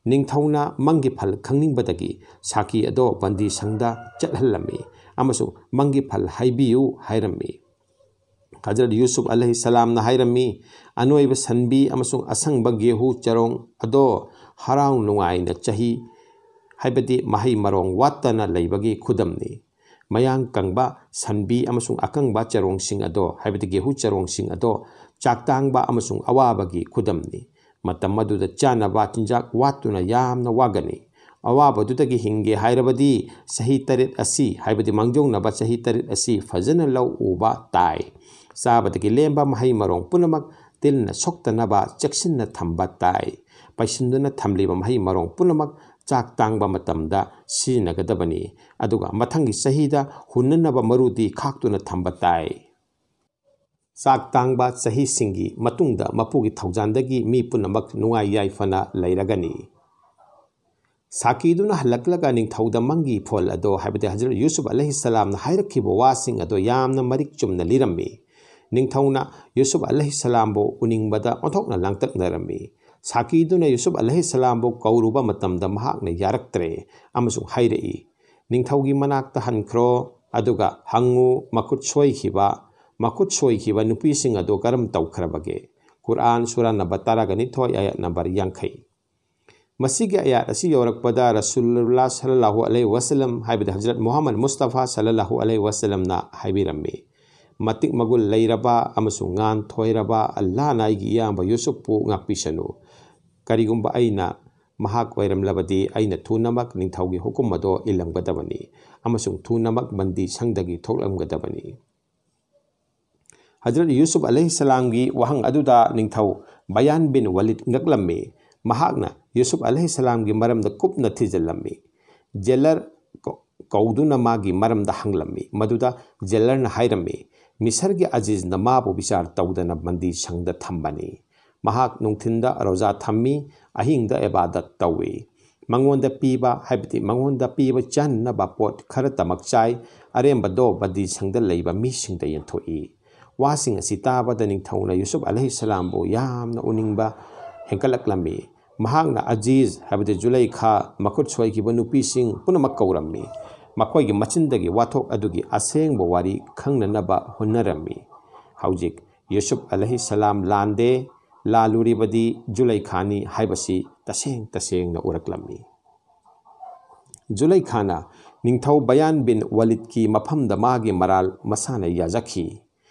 ꯅꯤꯡꯊꯧꯅ ꯃꯪꯒꯤ ꯐꯜ ꯈꯪꯅꯤꯡꯕꯗꯒꯤ ꯁꯥꯀꯤ ꯑꯗꯣ ꯕꯟꯗꯤ ꯁꯪꯗ ꯆꯠꯍꯜꯂꯝꯃꯤ ꯑꯃꯁꯨꯡ ꯃꯪꯒꯤ ꯐꯜ ꯍꯥꯏꯕꯤꯌꯨ ꯍꯥꯏꯔꯝꯃꯤ꯫ ꯍꯖꯔꯠ ꯌꯨꯁꯨꯐ ꯑꯂꯩꯍꯤ ꯁꯂꯥꯝꯅ ꯍꯥꯏꯔꯝꯃꯤ, ꯑꯅꯣꯏꯕ ꯁꯟꯕꯤ ꯑꯃꯁꯨꯡ ꯑꯁꯪꯕ ꯒꯦꯍꯨ ꯆꯔꯣꯡ ꯑꯗꯣ ꯍꯔꯥꯎ ꯅꯨꯡꯉꯥꯏꯅ ꯆꯍꯤ, ꯍꯥꯏꯕꯗꯤ ꯃꯍꯩ ꯃꯔꯣꯡ ꯋꯥꯠꯇꯅ ꯂꯩꯕꯒꯤ ꯈꯨꯗꯝꯅꯤ꯫ ꯃꯌꯥꯡ ꯀꯪꯕ ꯁꯟꯕꯤ ꯑꯃꯁꯨꯡ ꯑꯀꯪꯕ ꯆꯔꯣꯡꯁꯤꯡ ꯑꯗꯣ, ꯍꯥꯏꯕꯗꯤ ꯒꯦꯍꯨ ꯆꯔꯣꯡꯁꯤꯡ ꯑꯗꯣ, ꯆꯥꯛ ꯇꯥꯡꯕ ꯑꯃꯁꯨꯡ ꯑꯋꯥꯕꯒꯤ ꯈꯨꯗꯝꯅꯤ꯫ ꯃꯇꯝ ꯑꯗꯨꯗ ꯆꯥꯅꯕ ꯆꯤꯟꯖꯥꯛ ꯋꯥꯠꯇꯨꯅ ꯌꯥꯝꯅ ꯋꯥꯒꯅꯤ꯫ ꯑꯋꯥꯕꯗꯨꯗꯒꯤ ꯍꯤꯡꯒꯦ ꯍꯥꯏꯔꯕꯗꯤ ꯆꯍꯤ ꯇꯔꯦꯠ ꯑꯁꯤ, ꯍꯥꯏꯕꯗꯤ ꯃꯥꯡꯖꯧꯅꯕ ꯆꯍꯤ ꯇꯔꯦꯠ ꯑꯁꯤ ꯐꯖꯅ ꯂꯧ ꯎꯕ ꯇꯥꯏ꯫ ꯆꯥꯕꯗꯒꯤ ꯂꯦꯝꯕ ꯃꯍꯩ ꯃꯔꯣꯡ ꯄꯨꯝꯅꯃꯛ ꯇꯤꯟꯅ ꯁꯣꯛꯇꯅꯕ ꯆꯦꯛꯁꯤꯟꯅ ꯊꯝꯕ ꯇꯥꯏ꯫ ꯄꯩꯁꯤꯟꯗꯨꯅ ꯊꯝꯂꯤꯕ ꯃꯍꯩ ꯃꯔꯣꯡ ꯄꯨꯝꯅꯃꯛ ꯆꯥꯛ ꯇꯥꯡꯕ ꯃꯇꯝꯗ ꯁꯤꯖꯤꯟꯅꯒꯗꯕꯅꯤ, ꯑꯗꯨꯒ ꯃꯊꯪꯒꯤ ꯆꯍꯤꯗ ꯍꯨꯟꯅꯅꯕ ꯃꯔꯨꯗꯤ ꯈꯥꯛꯇꯨꯅ ꯊꯝꯕ ꯇꯥꯏ꯫ ꯆꯥꯛ ꯇꯥꯡꯕ ꯆꯍꯤꯁꯤꯡꯒꯤ ꯃꯇꯨꯡꯗ ꯃꯄꯨꯒꯤ ꯊꯧꯖꯥꯟꯗꯒꯤ ꯃꯤ ꯄꯨꯝꯅꯃꯛ ꯅꯨꯡꯉꯥꯏ ꯌꯥꯏꯐꯅ ꯂꯩꯔꯒꯅꯤ꯫ ꯁꯥꯀꯤꯗꯨꯅ ꯍꯜꯂꯛꯂꯒ ꯅꯤꯡꯊꯧꯗ ꯃꯪꯒꯤ ꯐꯣꯜ ꯑꯗꯣ, ꯍꯥꯏꯕꯗꯤ ꯍꯖꯔꯠ ꯌꯨꯁꯨꯐ ꯑꯂꯩꯍꯤ ꯁꯂꯥꯝꯅ ꯍꯥꯏꯔꯛꯈꯤꯕ ꯋꯥꯁꯤꯡ ꯑꯗꯣ ꯌꯥꯝꯅ ꯃꯔꯤꯛ ꯆꯨꯝꯅ ꯂꯤꯔꯝꯃꯤ꯫ ꯅꯤꯡꯊꯧꯅ ꯌꯨꯁꯨꯞ ꯑꯂꯩꯍꯤꯁꯂꯥꯝꯕꯨ ꯎꯅꯤꯡꯕꯗ ꯑꯣꯟꯊꯣꯛꯅ ꯂꯥꯡꯇꯛꯅꯔꯝꯃꯤ꯫ ꯁꯥꯀꯤꯗꯨꯅ ꯌꯨꯁꯨꯞ ꯑꯂꯩꯍꯤꯁꯂꯥꯝꯕꯨ ꯀꯧꯔꯨꯕ ꯃꯇꯝꯗ ꯃꯍꯥꯛꯅ ꯌꯥꯔꯛꯇ꯭ꯔꯦ ꯑꯃꯁꯨꯡ ꯍꯥꯏꯔꯛꯏ, "ꯅꯤꯡꯊꯧꯒꯤ ꯃꯅꯥꯛꯇ ꯍꯟꯈ꯭ꯔꯣ, ꯑꯗꯨꯒ ꯍꯪꯉꯨ, ꯃꯈꯨꯠ ꯁꯣꯏꯈꯤꯕ, ꯃꯈꯨꯠ ꯁꯣꯏꯈꯤꯕ ꯅꯨꯄꯤꯁꯤꯡ ꯑꯗꯨ ꯀꯔꯝ ꯇꯧꯈ꯭ꯔꯕꯒꯦ?" ꯀꯨꯔꯑꯥꯟ ꯁꯨꯔꯥ ꯅꯝꯕꯔ ꯇꯔꯥꯒ ꯅꯤꯊꯣꯏ, ꯑꯥꯌꯠ ꯅꯝꯕꯔ ꯌꯥꯡꯈꯩ꯫ ꯃꯁꯤꯒꯤ ꯑꯥꯌꯥꯠ ꯑꯁꯤ ꯌꯧꯔꯛꯄꯗ ꯔꯁꯨꯜꯂꯥ ꯁꯜꯂꯜꯂꯥꯍꯨ ꯑꯂꯩꯍꯤ ꯋꯥꯁꯂꯝ, ꯍꯥꯏꯕꯗꯤ ꯍꯖꯔꯠ ꯃꯨꯍꯝꯃꯗ ꯃꯨꯁꯇꯐꯥ ꯁꯜꯂꯜꯂꯥꯍꯨ ꯑꯂꯩꯍꯤ ꯋꯥꯁꯂꯝꯅ ꯍꯥꯏꯕꯤꯔꯝꯃꯤ, "ꯃꯇꯤꯛ ꯃꯒꯨꯜ ꯂꯩꯔꯕ ꯑꯃꯁꯨꯡ ꯉꯥꯟ ꯊꯣꯏꯔꯕ ꯑꯜꯂꯥꯍꯅ ꯑꯩꯒꯤ ꯏꯌꯥꯝꯕ ꯌꯨꯁꯨꯞꯄꯨ ꯉꯥꯛꯄꯤꯁꯅꯨ꯫ ꯀꯔꯤꯒꯨꯝꯕ ꯑꯩꯅ ꯃꯍꯥꯛ ꯑꯣꯏꯔꯝꯂꯕꯗꯤ ꯑꯩꯅ ꯊꯨꯅꯃꯛ ꯅꯤꯡꯊꯧꯒꯤ ꯍꯨꯀꯨꯝ ꯑꯗꯣ ꯏꯜꯂꯝꯒꯗꯕꯅꯤ ꯑꯃꯁꯨꯡ ꯊꯨꯅꯃꯛ ꯕꯟꯗꯤ ꯁꯪꯗꯒꯤ ꯊꯣꯛꯂꯝꯒꯗꯕꯅꯤ"꯫ ꯍꯖꯔꯠ ꯌꯨꯁꯨꯞ ꯑꯂꯩꯍꯤꯁꯂꯥꯝꯒꯤ ꯋꯥꯍꯪ ꯑꯗꯨꯗ ꯅꯤꯡꯊꯧ ꯕꯌꯥꯟ ꯕꯤꯟ ꯋꯂꯤꯗ ꯉꯛꯂꯝꯃꯤ꯫ ꯃꯍꯥꯛꯅ ꯌꯨꯁꯨꯞ ꯑꯂꯩꯍꯤꯁꯂꯥꯝꯒꯤ ꯃꯔꯝꯗ ꯀꯨꯞꯅ ꯊꯤꯖꯤꯜꯂꯝꯃꯤ꯫ ꯖꯦꯂꯔ ꯀꯧ-, ꯀꯧꯗꯨꯅ ꯃꯥꯒꯤ ꯃꯔꯝꯗ ꯍꯪꯂꯝꯃꯤ꯫ ꯃꯗꯨꯗ ꯖꯦꯂꯔꯅ ꯍꯥꯏꯔꯝꯃꯤ, "ꯃꯤꯁꯔꯒꯤ ꯑꯖꯤꯖꯅ ꯃꯥꯕꯨ ꯕꯤꯆꯥꯔ ꯇꯧꯗꯅ ꯕꯟꯗꯤ ꯁꯪꯗ ꯊꯝꯕꯅꯤ꯫ ꯃꯍꯥꯛ ꯅꯨꯡꯊꯤꯟꯗ ꯔꯣꯖꯥ ꯊꯝꯃꯤ, ꯑꯍꯤꯡꯗ ꯏꯕꯥꯗꯠ ꯇꯧꯏ꯫ ꯃꯉꯣꯟꯗ ꯄꯤꯕ, ꯍꯥꯏꯕꯗꯤ ꯃꯉꯣꯟꯗ ꯄꯤꯕ ꯆꯥꯅꯅꯕ ꯄꯣꯠ ꯈꯔꯇꯃꯛ ꯆꯥꯏ, ꯑꯔꯦꯝꯕꯗꯣ ꯕꯟꯗꯤ ꯁꯪꯗ ꯂꯩꯕ ꯃꯤꯁꯤꯡꯗ ꯌꯦꯟꯊꯣꯛꯏ"꯫ ꯋꯥꯁꯤꯡ ꯑꯁꯤ ꯇꯥꯕꯗ ꯅꯤꯡꯊꯧꯅ ꯌꯨꯁꯨꯞ ꯑꯂꯩꯍꯤꯁꯂꯥꯝꯕꯨ ꯌꯥꯝꯅ ꯎꯅꯤꯡꯕ ꯍꯦꯟꯒꯠꯂꯛꯂꯝꯃꯤ꯫ ꯃꯍꯥꯛꯅ ꯑꯖꯤꯖ, ꯍꯥꯏꯕꯗꯤ ꯖꯨꯂꯩꯈꯥ, ꯃꯈꯨꯠ ꯁꯣꯏꯈꯤꯕ ꯅꯨꯄꯤꯁꯤꯡ ꯄꯨꯝꯅꯃꯛ ꯀꯧꯔꯝꯃꯤ꯫ ꯃꯈꯣꯏꯒꯤ ꯃꯆꯤꯟꯗꯒꯤ ꯋꯥꯊꯣꯛ ꯑꯗꯨꯒꯤ ꯑꯁꯦꯡꯕ ꯋꯥꯔꯤ ꯈꯪꯅꯅꯕ ꯍꯣꯠꯅꯔꯝꯃꯤ꯫ ꯍꯧꯖꯤꯛ ꯌꯨꯁꯨꯞ ꯑꯂꯩꯍꯤꯁꯂꯥꯝ ꯂꯥꯟꯗꯦ, ꯂꯥꯜꯂꯨꯔꯤꯕꯗꯤ ꯖꯨꯂꯩꯈꯥꯅꯤ ꯍꯥꯏꯕꯁꯤ ꯇꯁꯦꯡ ꯇꯁꯦꯡꯅ ꯎꯔꯛꯂꯝꯃꯤ꯫ ꯖꯨꯂꯩꯈꯥꯅ ꯅꯤꯡꯊꯧ ꯕꯌꯥꯟ ꯕꯤꯟ ꯋꯂꯤꯗꯀꯤ ꯃꯐꯝꯗ ꯃꯥꯒꯤ ꯃꯔꯥꯜ ꯃꯁꯥꯅ ꯌꯥꯖꯈꯤ꯫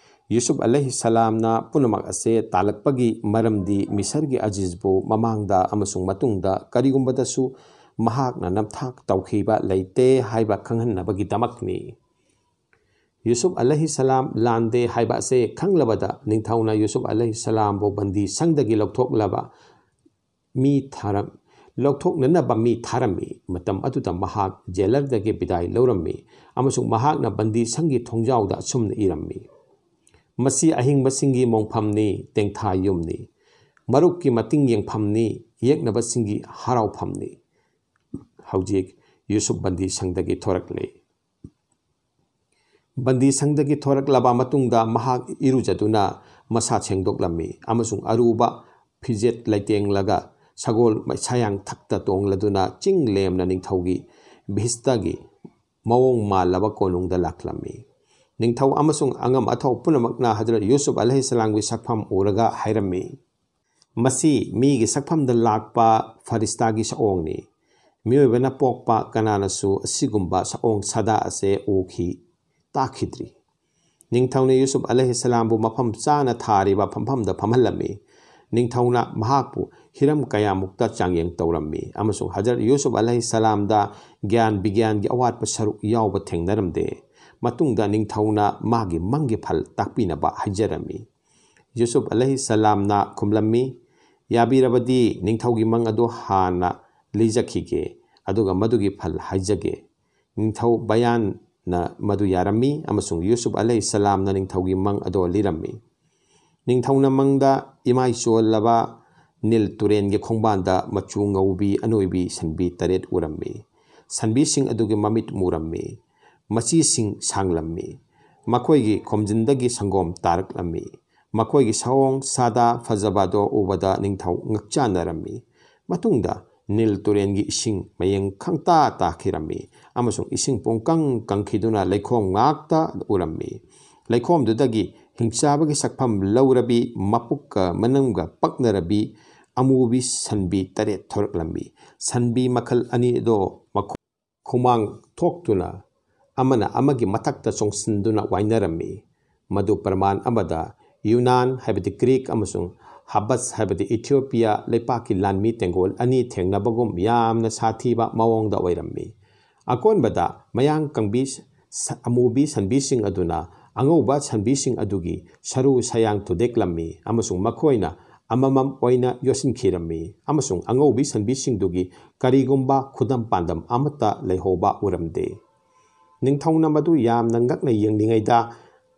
ꯌꯨꯁꯨꯞ ꯑꯂꯩꯍꯤꯁꯂꯥꯝꯅ ꯄꯨꯝꯅꯃꯛ ꯑꯁꯦ ꯇꯥꯜꯂꯛꯄꯒꯤ ꯃꯔꯝꯗꯤ ꯃꯤꯁꯔꯒꯤ ꯑꯖꯤꯖꯕꯨ ꯃꯃꯥꯡꯗ ꯑꯃꯁꯨꯡ ꯃꯇꯨꯡꯗ ꯀꯔꯤꯒꯨꯝꯕꯗꯁꯨ ꯃꯍꯥꯛꯅ ꯅꯝꯊꯥꯛ ꯇꯧꯈꯤꯕ ꯂꯩꯇꯦ ꯍꯥꯏꯕ ꯈꯪꯍꯟꯅꯕꯒꯤꯗꯃꯛꯅꯤ꯫ ꯌꯨꯁꯨꯞ ꯑꯂꯩꯍꯤꯁꯂꯥꯝ ꯂꯥꯟꯗꯦ ꯍꯥꯏꯕ ꯑꯁꯦ ꯈꯪꯂꯕꯗ ꯅꯤꯡꯊꯧꯅ ꯌꯨꯁꯨꯞ ꯑꯂꯩꯍꯤꯁꯂꯥꯝꯕꯨ ꯕꯟꯗꯤ ꯁꯪꯗꯒꯤ ꯂꯧꯊꯣꯛꯂꯕ ꯃꯤ ꯊꯥꯔꯝ-, ꯂꯧꯊꯣꯛꯅꯅꯕ ꯃꯤ ꯊꯥꯔꯝꯃꯤ꯫ ꯃꯇꯝ ꯑꯗꯨꯗ ꯃꯍꯥꯛ ꯖꯦꯂꯔꯗꯒꯤ ꯕꯤꯗꯥꯏ ꯂꯧꯔꯝꯃꯤ ꯑꯃꯁꯨꯡ ꯃꯍꯥꯛꯅ ꯕꯟꯗꯤ ꯁꯪꯒꯤ ꯊꯣꯡꯖꯥꯎꯗ ꯑꯁꯨꯝꯅ ꯏꯔꯝꯃꯤ, "ꯃꯁꯤ ꯑꯍꯤꯡꯕꯁꯤꯡꯒꯤ ꯃꯣꯡꯐꯝꯅꯤ, ꯇꯦꯡꯊꯥ ꯌꯨꯝꯅꯤ, ꯃꯔꯨꯞꯀꯤ ꯃꯇꯤꯡ ꯌꯦꯡꯐꯝꯅꯤ, ꯌꯦꯛꯅꯕꯁꯤꯡꯒꯤ ꯍꯔꯥꯎꯐꯝꯅꯤ"꯫ ꯍꯧꯖꯤꯛ ꯌꯨꯁꯨꯞ ꯕꯟꯗꯤ ꯁꯪꯗꯒꯤ ꯊꯣꯔꯛꯂꯦ꯫ ꯕꯟꯗꯤ ꯁꯪꯗꯒꯤ ꯊꯣꯔꯛꯂꯕ ꯃꯇꯨꯡꯗ ꯃꯍꯥꯛ ꯏꯔꯨꯖꯗꯨꯅ ꯃꯁꯥ ꯁꯦꯡꯗꯣꯛꯂꯝꯃꯤ ꯑꯃꯁꯨꯡ ꯑꯔꯨꯕ ꯐꯤꯖꯦꯠ ꯂꯩꯇꯦꯡꯂꯒ ꯁꯒꯣꯜ ꯁꯥꯌꯥꯡꯊꯛꯇ ꯇꯣꯡꯂꯗꯨꯅ ꯆꯤꯡ ꯂꯦꯝꯅ ꯅꯤꯡꯊꯧꯒꯤ ꯚꯤꯁꯇꯒꯤ ꯃꯑꯣꯡ ꯃꯥꯜꯂꯕ ꯀꯣꯅꯨꯡꯗ ꯂꯥꯛꯂꯝꯃꯤ꯫ ꯅꯤꯡꯊꯧ ꯑꯃꯁꯨꯡ ꯑꯉꯝ ꯑꯊꯧ ꯄꯨꯝꯅꯃꯛꯅ ꯍꯖꯔꯠ ꯌꯨꯁꯨꯞ ꯑꯂꯩꯍꯤꯁꯂꯥꯝꯒꯤ ꯁꯛꯐꯝ ꯎꯔꯒ ꯍꯥꯏꯔꯝꯃꯤ, "ꯃꯁꯤ ꯃꯤꯒꯤ ꯁꯛꯐꯝꯗ ꯂꯥꯛꯄ ꯐꯔꯤꯁꯇꯥꯒꯤ ꯁꯛꯑꯣꯡꯅꯤ꯫ ꯃꯤꯑꯣꯏꯕꯅ ꯄꯣꯛꯄ ꯀꯅꯥꯅꯁꯨ ꯑꯁꯤꯒꯨꯝꯕ ꯁꯛꯑꯣꯡ ꯁꯥꯗꯥ ꯑꯁꯦ ꯎꯈꯤ, ꯇꯥꯈꯤꯗ꯭ꯔꯤ꯫" ꯅꯤꯡꯊꯧꯅ ꯌꯨꯁꯨꯞ ꯑꯂꯩꯍꯤꯁꯂꯥꯝꯕꯨ ꯃꯐꯝ ꯆꯥꯅ ꯊꯥꯔꯤꯕ ꯐꯝꯐꯝꯗ ꯐꯝꯍꯜꯂꯝꯃꯤ꯫ ꯅꯤꯡꯊꯧꯅ ꯃꯍꯥꯛꯄꯨ ꯍꯤꯔꯝ ꯀꯌꯥꯃꯨꯛꯇ ꯆꯥꯡꯌꯦꯡ ꯇꯧꯔꯝꯃꯤ ꯑꯃꯁꯨꯡ ꯍꯖꯔꯠ ꯌꯨꯁꯨꯞ ꯑꯂꯩꯍꯤꯁꯂꯥꯝꯗ ꯒ꯭ꯌꯥꯟ ꯕꯤꯒ꯭ꯌꯥꯟꯒꯤ ꯑꯋꯥꯠꯄ ꯁꯔꯨꯛ ꯌꯥꯎꯕ ꯊꯦꯡꯅꯔꯝꯗꯦ꯫ ꯃꯇꯨꯡꯗ ꯅꯤꯡꯊꯧꯅ ꯃꯥꯒꯤ ꯃꯪꯒꯤ ꯐꯜ ꯇꯥꯛꯄꯤꯅꯕ ꯍꯥꯏꯖꯔꯝꯃꯤ꯫ ꯌꯨꯁꯨꯞ ꯑꯂꯩꯍꯤꯁꯂꯥꯝꯅ ꯈꯨꯝꯂꯝꯃꯤ, "ꯌꯥꯕꯤꯔꯕꯗꯤ ꯅꯤꯡꯊꯧꯒꯤ ꯃꯪ ꯑꯗꯨ ꯍꯥꯟꯅ ꯂꯤꯖꯈꯤꯒꯦ, ꯑꯗꯨꯒ ꯃꯗꯨꯒꯤ ꯐꯜ ꯍꯥꯏꯖꯒꯦ꯫" ꯅꯤꯡꯊꯧ ꯕꯌꯥꯟꯅ ꯃꯗꯨ ꯌꯥꯔꯝꯃꯤ ꯑꯃꯁꯨꯡ ꯌꯨꯁꯨꯞ ꯑꯂꯩꯍꯤꯁꯂꯥꯝꯅ ꯅꯤꯡꯊꯧꯒꯤ ꯃꯪ ꯑꯗꯨ ꯂꯤꯔꯝꯃꯤ꯫ ꯅꯤꯡꯊꯧꯅ ꯃꯪꯗ ꯏꯃꯥꯏ ꯆꯣꯜꯂꯕ ꯅꯤꯜ ꯇꯨꯔꯦꯟꯒꯤ ꯈꯣꯡꯕꯥꯟꯗ ꯃꯆꯨ ꯉꯧꯕꯤ ꯑꯅꯣꯏꯕꯤ ꯁꯟꯕꯤ ꯇꯔꯦꯠ ꯎꯔꯝꯃꯤ꯫ ꯁꯟꯕꯤꯁꯤꯡ ꯑꯗꯨꯒꯤ ꯃꯃꯤꯠ ꯃꯨꯔꯝꯃꯤ꯫ ꯃꯆꯤꯁꯤꯡ ꯁꯥꯡꯂꯝꯃꯤ꯫ ꯃꯈꯣꯏꯒꯤ ꯈꯣꯝꯖꯤꯟꯗꯒꯤ ꯁꯪꯒꯣꯝ ꯇꯥꯔꯛꯂꯝꯃꯤ꯫ ꯃꯈꯣꯏꯒꯤ ꯁꯑꯣꯡ ꯁꯥꯗꯥ ꯐꯖꯕ ꯑꯗꯨ ꯎꯕꯗ ꯅꯤꯡꯊꯧ ꯉꯛꯆꯥꯟꯅꯔꯝꯃꯤ꯫ ꯃꯇꯨꯡꯗ ꯅꯤꯜ ꯇꯨꯔꯦꯟꯒꯤ ꯏꯁꯤꯡ ꯃꯌꯦꯡ ꯈꯪꯇꯥ ꯇꯥꯈꯤꯔꯝꯃꯤ ꯑꯃꯁꯨꯡ ꯏꯁꯤꯡ ꯄꯨꯡꯀꯪ ꯀꯪꯈꯤꯗꯨꯅ ꯂꯩꯈꯣꯝ ꯉꯥꯛꯇ ꯎꯔꯝꯃꯤ꯫ ꯂꯩꯈꯣꯝꯗꯨꯗꯒꯤ ꯍꯤꯡꯆꯥꯕꯒꯤ ꯁꯛꯐꯝ ꯂꯧꯔꯕꯤ, ꯃꯄꯨꯛꯀ ꯃꯅꯨꯡꯒ ꯄꯛꯅꯔꯕꯤ ꯑꯃꯨꯕꯤ ꯁꯟꯕꯤ ꯇꯔꯦꯠ ꯊꯣꯔꯛꯂꯝꯃꯤ꯫ ꯁꯟꯕꯤ ꯃꯈꯜ ꯑꯅꯤ ꯑꯗꯣ ꯃꯈꯣ-, ꯈꯨꯃꯥꯡ ꯊꯣꯛꯇꯨꯅ ꯑꯃꯅ ꯑꯃꯒꯤ ꯃꯊꯛꯇ ꯆꯣꯡꯁꯤꯟꯗꯨꯅ ꯋꯥꯏꯅꯔꯝꯃꯤ꯫ ꯃꯗꯨ ꯄ꯭ꯔꯃꯥꯟ ꯑꯃꯗ ꯌꯨꯅꯥꯟ, ꯍꯥꯏꯕꯗꯤ ꯒ꯭ꯔꯤꯛ, ꯑꯃꯁꯨꯡ ꯍꯕꯁ, ꯍꯥꯏꯕꯗꯤ ꯏꯊꯤꯑꯣꯄꯤꯌꯥ ꯂꯩꯄꯥꯛꯀꯤ ꯂꯥꯟꯃꯤ ꯇꯦꯡꯒꯣꯜ ꯑꯅꯤ ꯊꯦꯡꯅꯕꯒꯨꯝ ꯌꯥꯝꯅ ꯁꯥꯊꯤꯕ ꯃꯑꯣꯡꯗ ꯑꯣꯏꯔꯝꯃꯤ꯫ ꯑꯀꯣꯟꯕꯗ ꯃꯌꯥꯡ ꯀꯪꯕꯤ ꯁ-, ꯑꯃꯨꯕꯤ ꯁꯟꯕꯤꯁꯤꯡ ꯑꯗꯨꯅ ꯑꯉꯧꯕ ꯁꯟꯕꯤꯁꯤꯡ ꯑꯗꯨꯒꯤ ꯁꯔꯨ ꯁꯌꯥꯡ ꯊꯨꯗꯦꯛꯂꯝꯃꯤ ꯑꯃꯁꯨꯡ ꯃꯈꯣꯏꯅ ꯑꯃꯃꯝ ꯑꯣꯏꯅ ꯌꯣꯠꯁꯤꯟꯈꯤꯔꯝꯃꯤ ꯑꯃꯁꯨꯡ ꯑꯉꯧꯕꯤ ꯁꯟꯕꯤꯁꯤꯡꯗꯨꯒꯤ ꯀꯔꯤꯒꯨꯝꯕ ꯈꯨꯗꯝ ꯄꯥꯟꯗꯝ ꯑꯃꯠꯇ ꯂꯩꯍꯧꯕ ꯎꯔꯝꯗꯦ꯫ ꯅꯤꯡꯊꯧꯅ ꯃꯗꯨ ꯌꯥꯝꯅ ꯉꯛꯅ ꯌꯦꯡꯂꯤꯉꯩꯗ,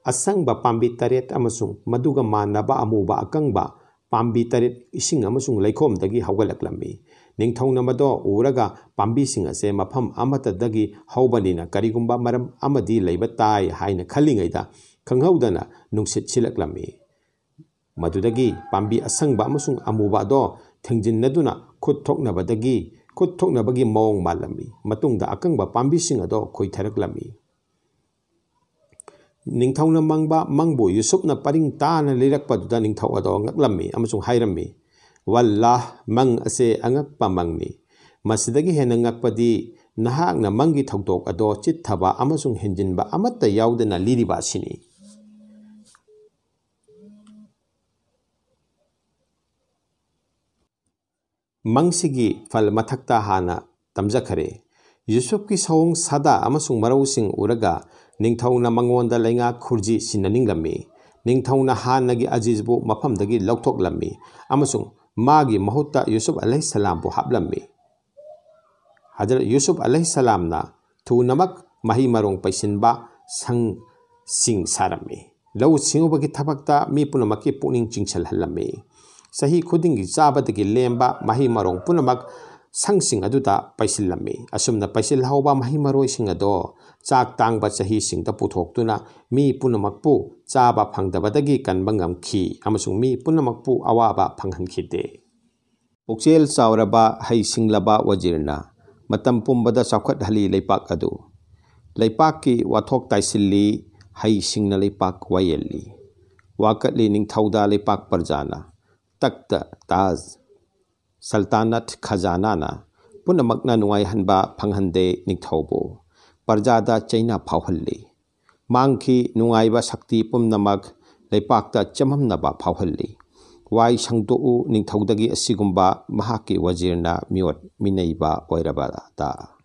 ꯑꯁꯪꯕ ꯄꯥꯝꯕꯤ ꯇꯔꯦꯠ ꯑꯃꯁꯨꯡ ꯃꯗꯨꯒ ꯃꯥꯟꯅꯕ ꯑꯃꯨꯕ ꯑꯀꯪꯕ ꯄꯥꯝꯕꯤ ꯇꯔꯦꯠ ꯏꯁꯤꯡ ꯑꯃꯁꯨꯡ ꯂꯩꯈꯣꯝꯗꯒꯤ ꯍꯧꯒꯠꯂꯛꯂꯝꯃꯤ꯫ ꯅꯤꯡꯊꯧꯅ ꯃꯗꯣ ꯎꯔꯒ ꯄꯥꯝꯕꯤꯁꯤꯡ ꯑꯁꯦ ꯃꯐꯝ ꯑꯃꯠꯇꯗꯒꯤ ꯍꯧꯕꯅꯤꯅ ꯀꯔꯤꯒꯨꯝꯕ ꯃꯔꯝ ꯑꯃꯗꯤ ꯂꯩꯕ ꯇꯥꯏ ꯍꯥꯏꯅ ꯈꯜꯂꯤꯉꯩꯗ ꯈꯪꯍꯧꯗꯅ ꯅꯨꯡꯁꯤꯠ ꯁꯤꯜꯂꯛꯂꯝꯃꯤ꯫ ꯃꯗꯨꯗꯒꯤ ꯄꯥꯝꯕꯤ ꯑꯁꯪꯕ ꯑꯃꯁꯨꯡ ꯑꯃꯨꯕ ꯑꯗꯣ ꯊꯦꯡꯖꯤꯟꯅꯗꯨꯅ ꯈꯨꯠ ꯊꯣꯛꯅꯕꯗꯒꯤ, ꯈꯨꯠ ꯊꯣꯛꯅꯕꯒꯤ ꯃꯑꯣꯡ ꯃꯥꯜꯂꯝꯃꯤ꯫ ꯃꯇꯨꯡꯗ ꯑꯀꯪꯕ ꯄꯥꯝꯕꯤꯁꯤꯡ ꯑꯗꯣ ꯈꯣꯏꯊꯔꯛꯂꯝꯃꯤ꯫ ꯅꯤꯡꯊꯧꯅ ꯃꯪꯕ ꯃꯪꯕꯨ ꯌꯨꯁꯨꯞꯅ ꯄꯔꯤꯡ ꯇꯥꯅ ꯂꯤꯔꯛꯄꯗꯨꯗ ꯅꯤꯡꯊꯧ ꯑꯗꯣ ꯉꯛꯂꯝꯃꯤ ꯑꯃꯁꯨꯡ ꯍꯥꯏꯔꯝꯃꯤ, "ꯋꯜꯂꯥꯍ, ꯃꯪ ꯑꯁꯦ ꯑꯉꯛꯄ ꯃꯪꯅꯤ꯫ ꯃꯁꯤꯗꯒꯤ ꯍꯦꯟꯅ ꯉꯛꯄꯗꯤ ꯅꯍꯥꯛꯅ ꯃꯪꯒꯤ ꯊꯧꯗꯣꯛ ꯑꯗꯣ ꯆꯤꯠꯊꯕ ꯑꯃꯁꯨꯡ ꯍꯦꯟꯖꯤꯟꯕ ꯑꯃꯠꯇ ꯌꯥꯎꯗꯅ ꯂꯤꯔꯤꯕ ꯑꯁꯤꯅꯤ꯫" ꯃꯪꯁꯤꯒꯤ ꯐꯜ ꯃꯊꯛꯇ ꯍꯥꯟꯅ ꯇꯝꯖꯈꯔꯦ꯫ ꯌꯨꯁꯨꯞꯀꯤ ꯁꯑꯣꯡ ꯁꯥꯗꯥ ꯑꯃꯁꯨꯡ ꯃꯔꯧꯁꯤꯡ ꯎꯔꯒ ꯅꯤꯡꯊꯧꯅ ꯃꯉꯣꯟꯗ ꯂꯩꯉꯥꯛ ꯈꯨꯔꯖꯤ ꯁꯤꯟꯅꯅꯤꯡꯂꯝꯃꯤ꯫ ꯅꯤꯡꯊꯧꯅ ꯍꯥꯟꯅꯒꯤ ꯑꯖꯤꯖꯕꯨ ꯃꯐꯝꯗꯒꯤ ꯂꯧꯊꯣꯛꯂꯝꯃꯤ ꯑꯃꯁꯨꯡ ꯃꯥꯒꯤ ꯃꯍꯨꯠꯇ ꯌꯨꯁꯨꯞ ꯑꯂꯩꯍꯤꯁꯁꯂꯥꯝꯕꯨ ꯍꯥꯞꯂꯝꯃꯤ꯫ ꯍꯖꯔꯠ ꯌꯨꯁꯨꯞ ꯑꯂꯩꯍꯤꯁꯁꯂꯥꯝꯅ ꯊꯨꯅꯃꯛ ꯃꯍꯩ ꯃꯔꯣꯡ ꯄꯩꯁꯤꯟꯕ ꯁꯪꯁꯤꯡ ꯁꯥꯔꯝꯃꯤ꯫ ꯂꯧꯎ ꯁꯤꯡꯎꯕꯒꯤ ꯊꯕꯛꯇ ꯃꯤ ꯄꯨꯝꯅꯃꯛꯀꯤ ꯄꯨꯛꯅꯤꯡ ꯆꯤꯡꯁꯤꯜꯍꯜꯂꯝꯃꯤ꯫ ꯆꯍꯤ ꯈꯨꯗꯤꯡꯒꯤ ꯆꯥꯕꯗꯒꯤ ꯂꯦꯝꯕ ꯃꯍꯩ ꯃꯔꯣꯡ ꯄꯨꯝꯅꯃꯛ ꯁꯪꯁꯤꯡ ꯑꯗꯨꯗ ꯄꯩꯁꯤꯜꯂꯝꯃꯤ꯫ ꯑꯁꯨꯝꯅ ꯄꯩꯁꯤꯜꯍꯧꯕ ꯃꯍꯩ ꯃꯔꯣꯏꯁꯤꯡ ꯑꯗꯣ ꯆꯥꯛ ꯇꯥꯡꯕ ꯆꯍꯤꯁꯤꯡꯗ ꯄꯨꯊꯣꯛꯇꯨꯅ ꯃꯤ ꯄꯨꯝꯅꯃꯛꯄꯨ ꯆꯥꯕ ꯐꯪꯗꯕꯗꯒꯤ ꯀꯟꯕ ꯉꯝꯈꯤ ꯑꯃꯁꯨꯡ ꯃꯤ ꯄꯨꯝꯅꯃꯛꯄꯨ ꯑꯋꯥꯕ ꯐꯪꯍꯟꯈꯤꯗꯦ꯫ ꯄꯨꯛꯆꯦꯜ ꯆꯥꯎꯔꯕ ꯍꯩ ꯁꯤꯡꯂꯕ ꯋꯖꯤꯔꯅ ꯃꯇꯝ ꯄꯨꯝꯕꯗ ꯆꯥꯎꯈꯠꯍꯜꯂꯤ ꯂꯩꯄꯥꯛ ꯑꯗꯨ꯫ ꯂꯩꯄꯥꯛꯀꯤ ꯋꯥꯊꯣꯛ ꯇꯥꯏꯁꯤꯜꯂꯤ, ꯍꯩꯁꯤꯡꯅ ꯂꯩꯄꯥꯛ ꯋꯥꯌꯦꯜꯂꯤ꯫ ꯋꯥꯀꯠꯂꯤ ꯅꯤꯡꯊꯧꯗ ꯂꯩꯄꯥꯛ ꯄ꯭ꯔꯖꯥꯅ꯫ ꯇꯛꯇ ꯇꯥꯖ, ꯁꯜꯇꯥꯅꯠ ꯈꯖꯥꯅꯥꯅ ꯄꯨꯝꯅꯃꯛꯅ ꯅꯨꯡꯉꯥꯏꯍꯟꯕ ꯐꯪꯍꯟꯗꯦ ꯅꯤꯡꯊꯧꯕꯨ꯫ ꯄ꯭ꯔꯖꯥꯗ ꯆꯩꯅꯥ ꯐꯥꯎꯍꯜꯂꯤ꯫ ꯃꯥꯡꯈꯤ ꯅꯨꯡꯉꯥꯏꯕ ꯁꯛꯇꯤ ꯄꯨꯝꯅꯃꯛ ꯂꯩꯄꯥꯛꯇ ꯆꯃꯝꯅꯕ ꯐꯥꯎꯍꯜꯂꯤ꯫ ꯋꯥꯏ ꯁꯪꯗꯣꯛꯎ ꯅꯤꯡꯊꯧꯗꯒꯤ ꯑꯁꯤꯒꯨꯝꯕ ꯃꯍꯥꯛꯀꯤ ꯋꯖꯤꯔꯅ ꯃꯤꯑꯣꯠ ꯃꯤꯅꯩꯕ ꯑꯣꯏꯔꯕꯗ꯫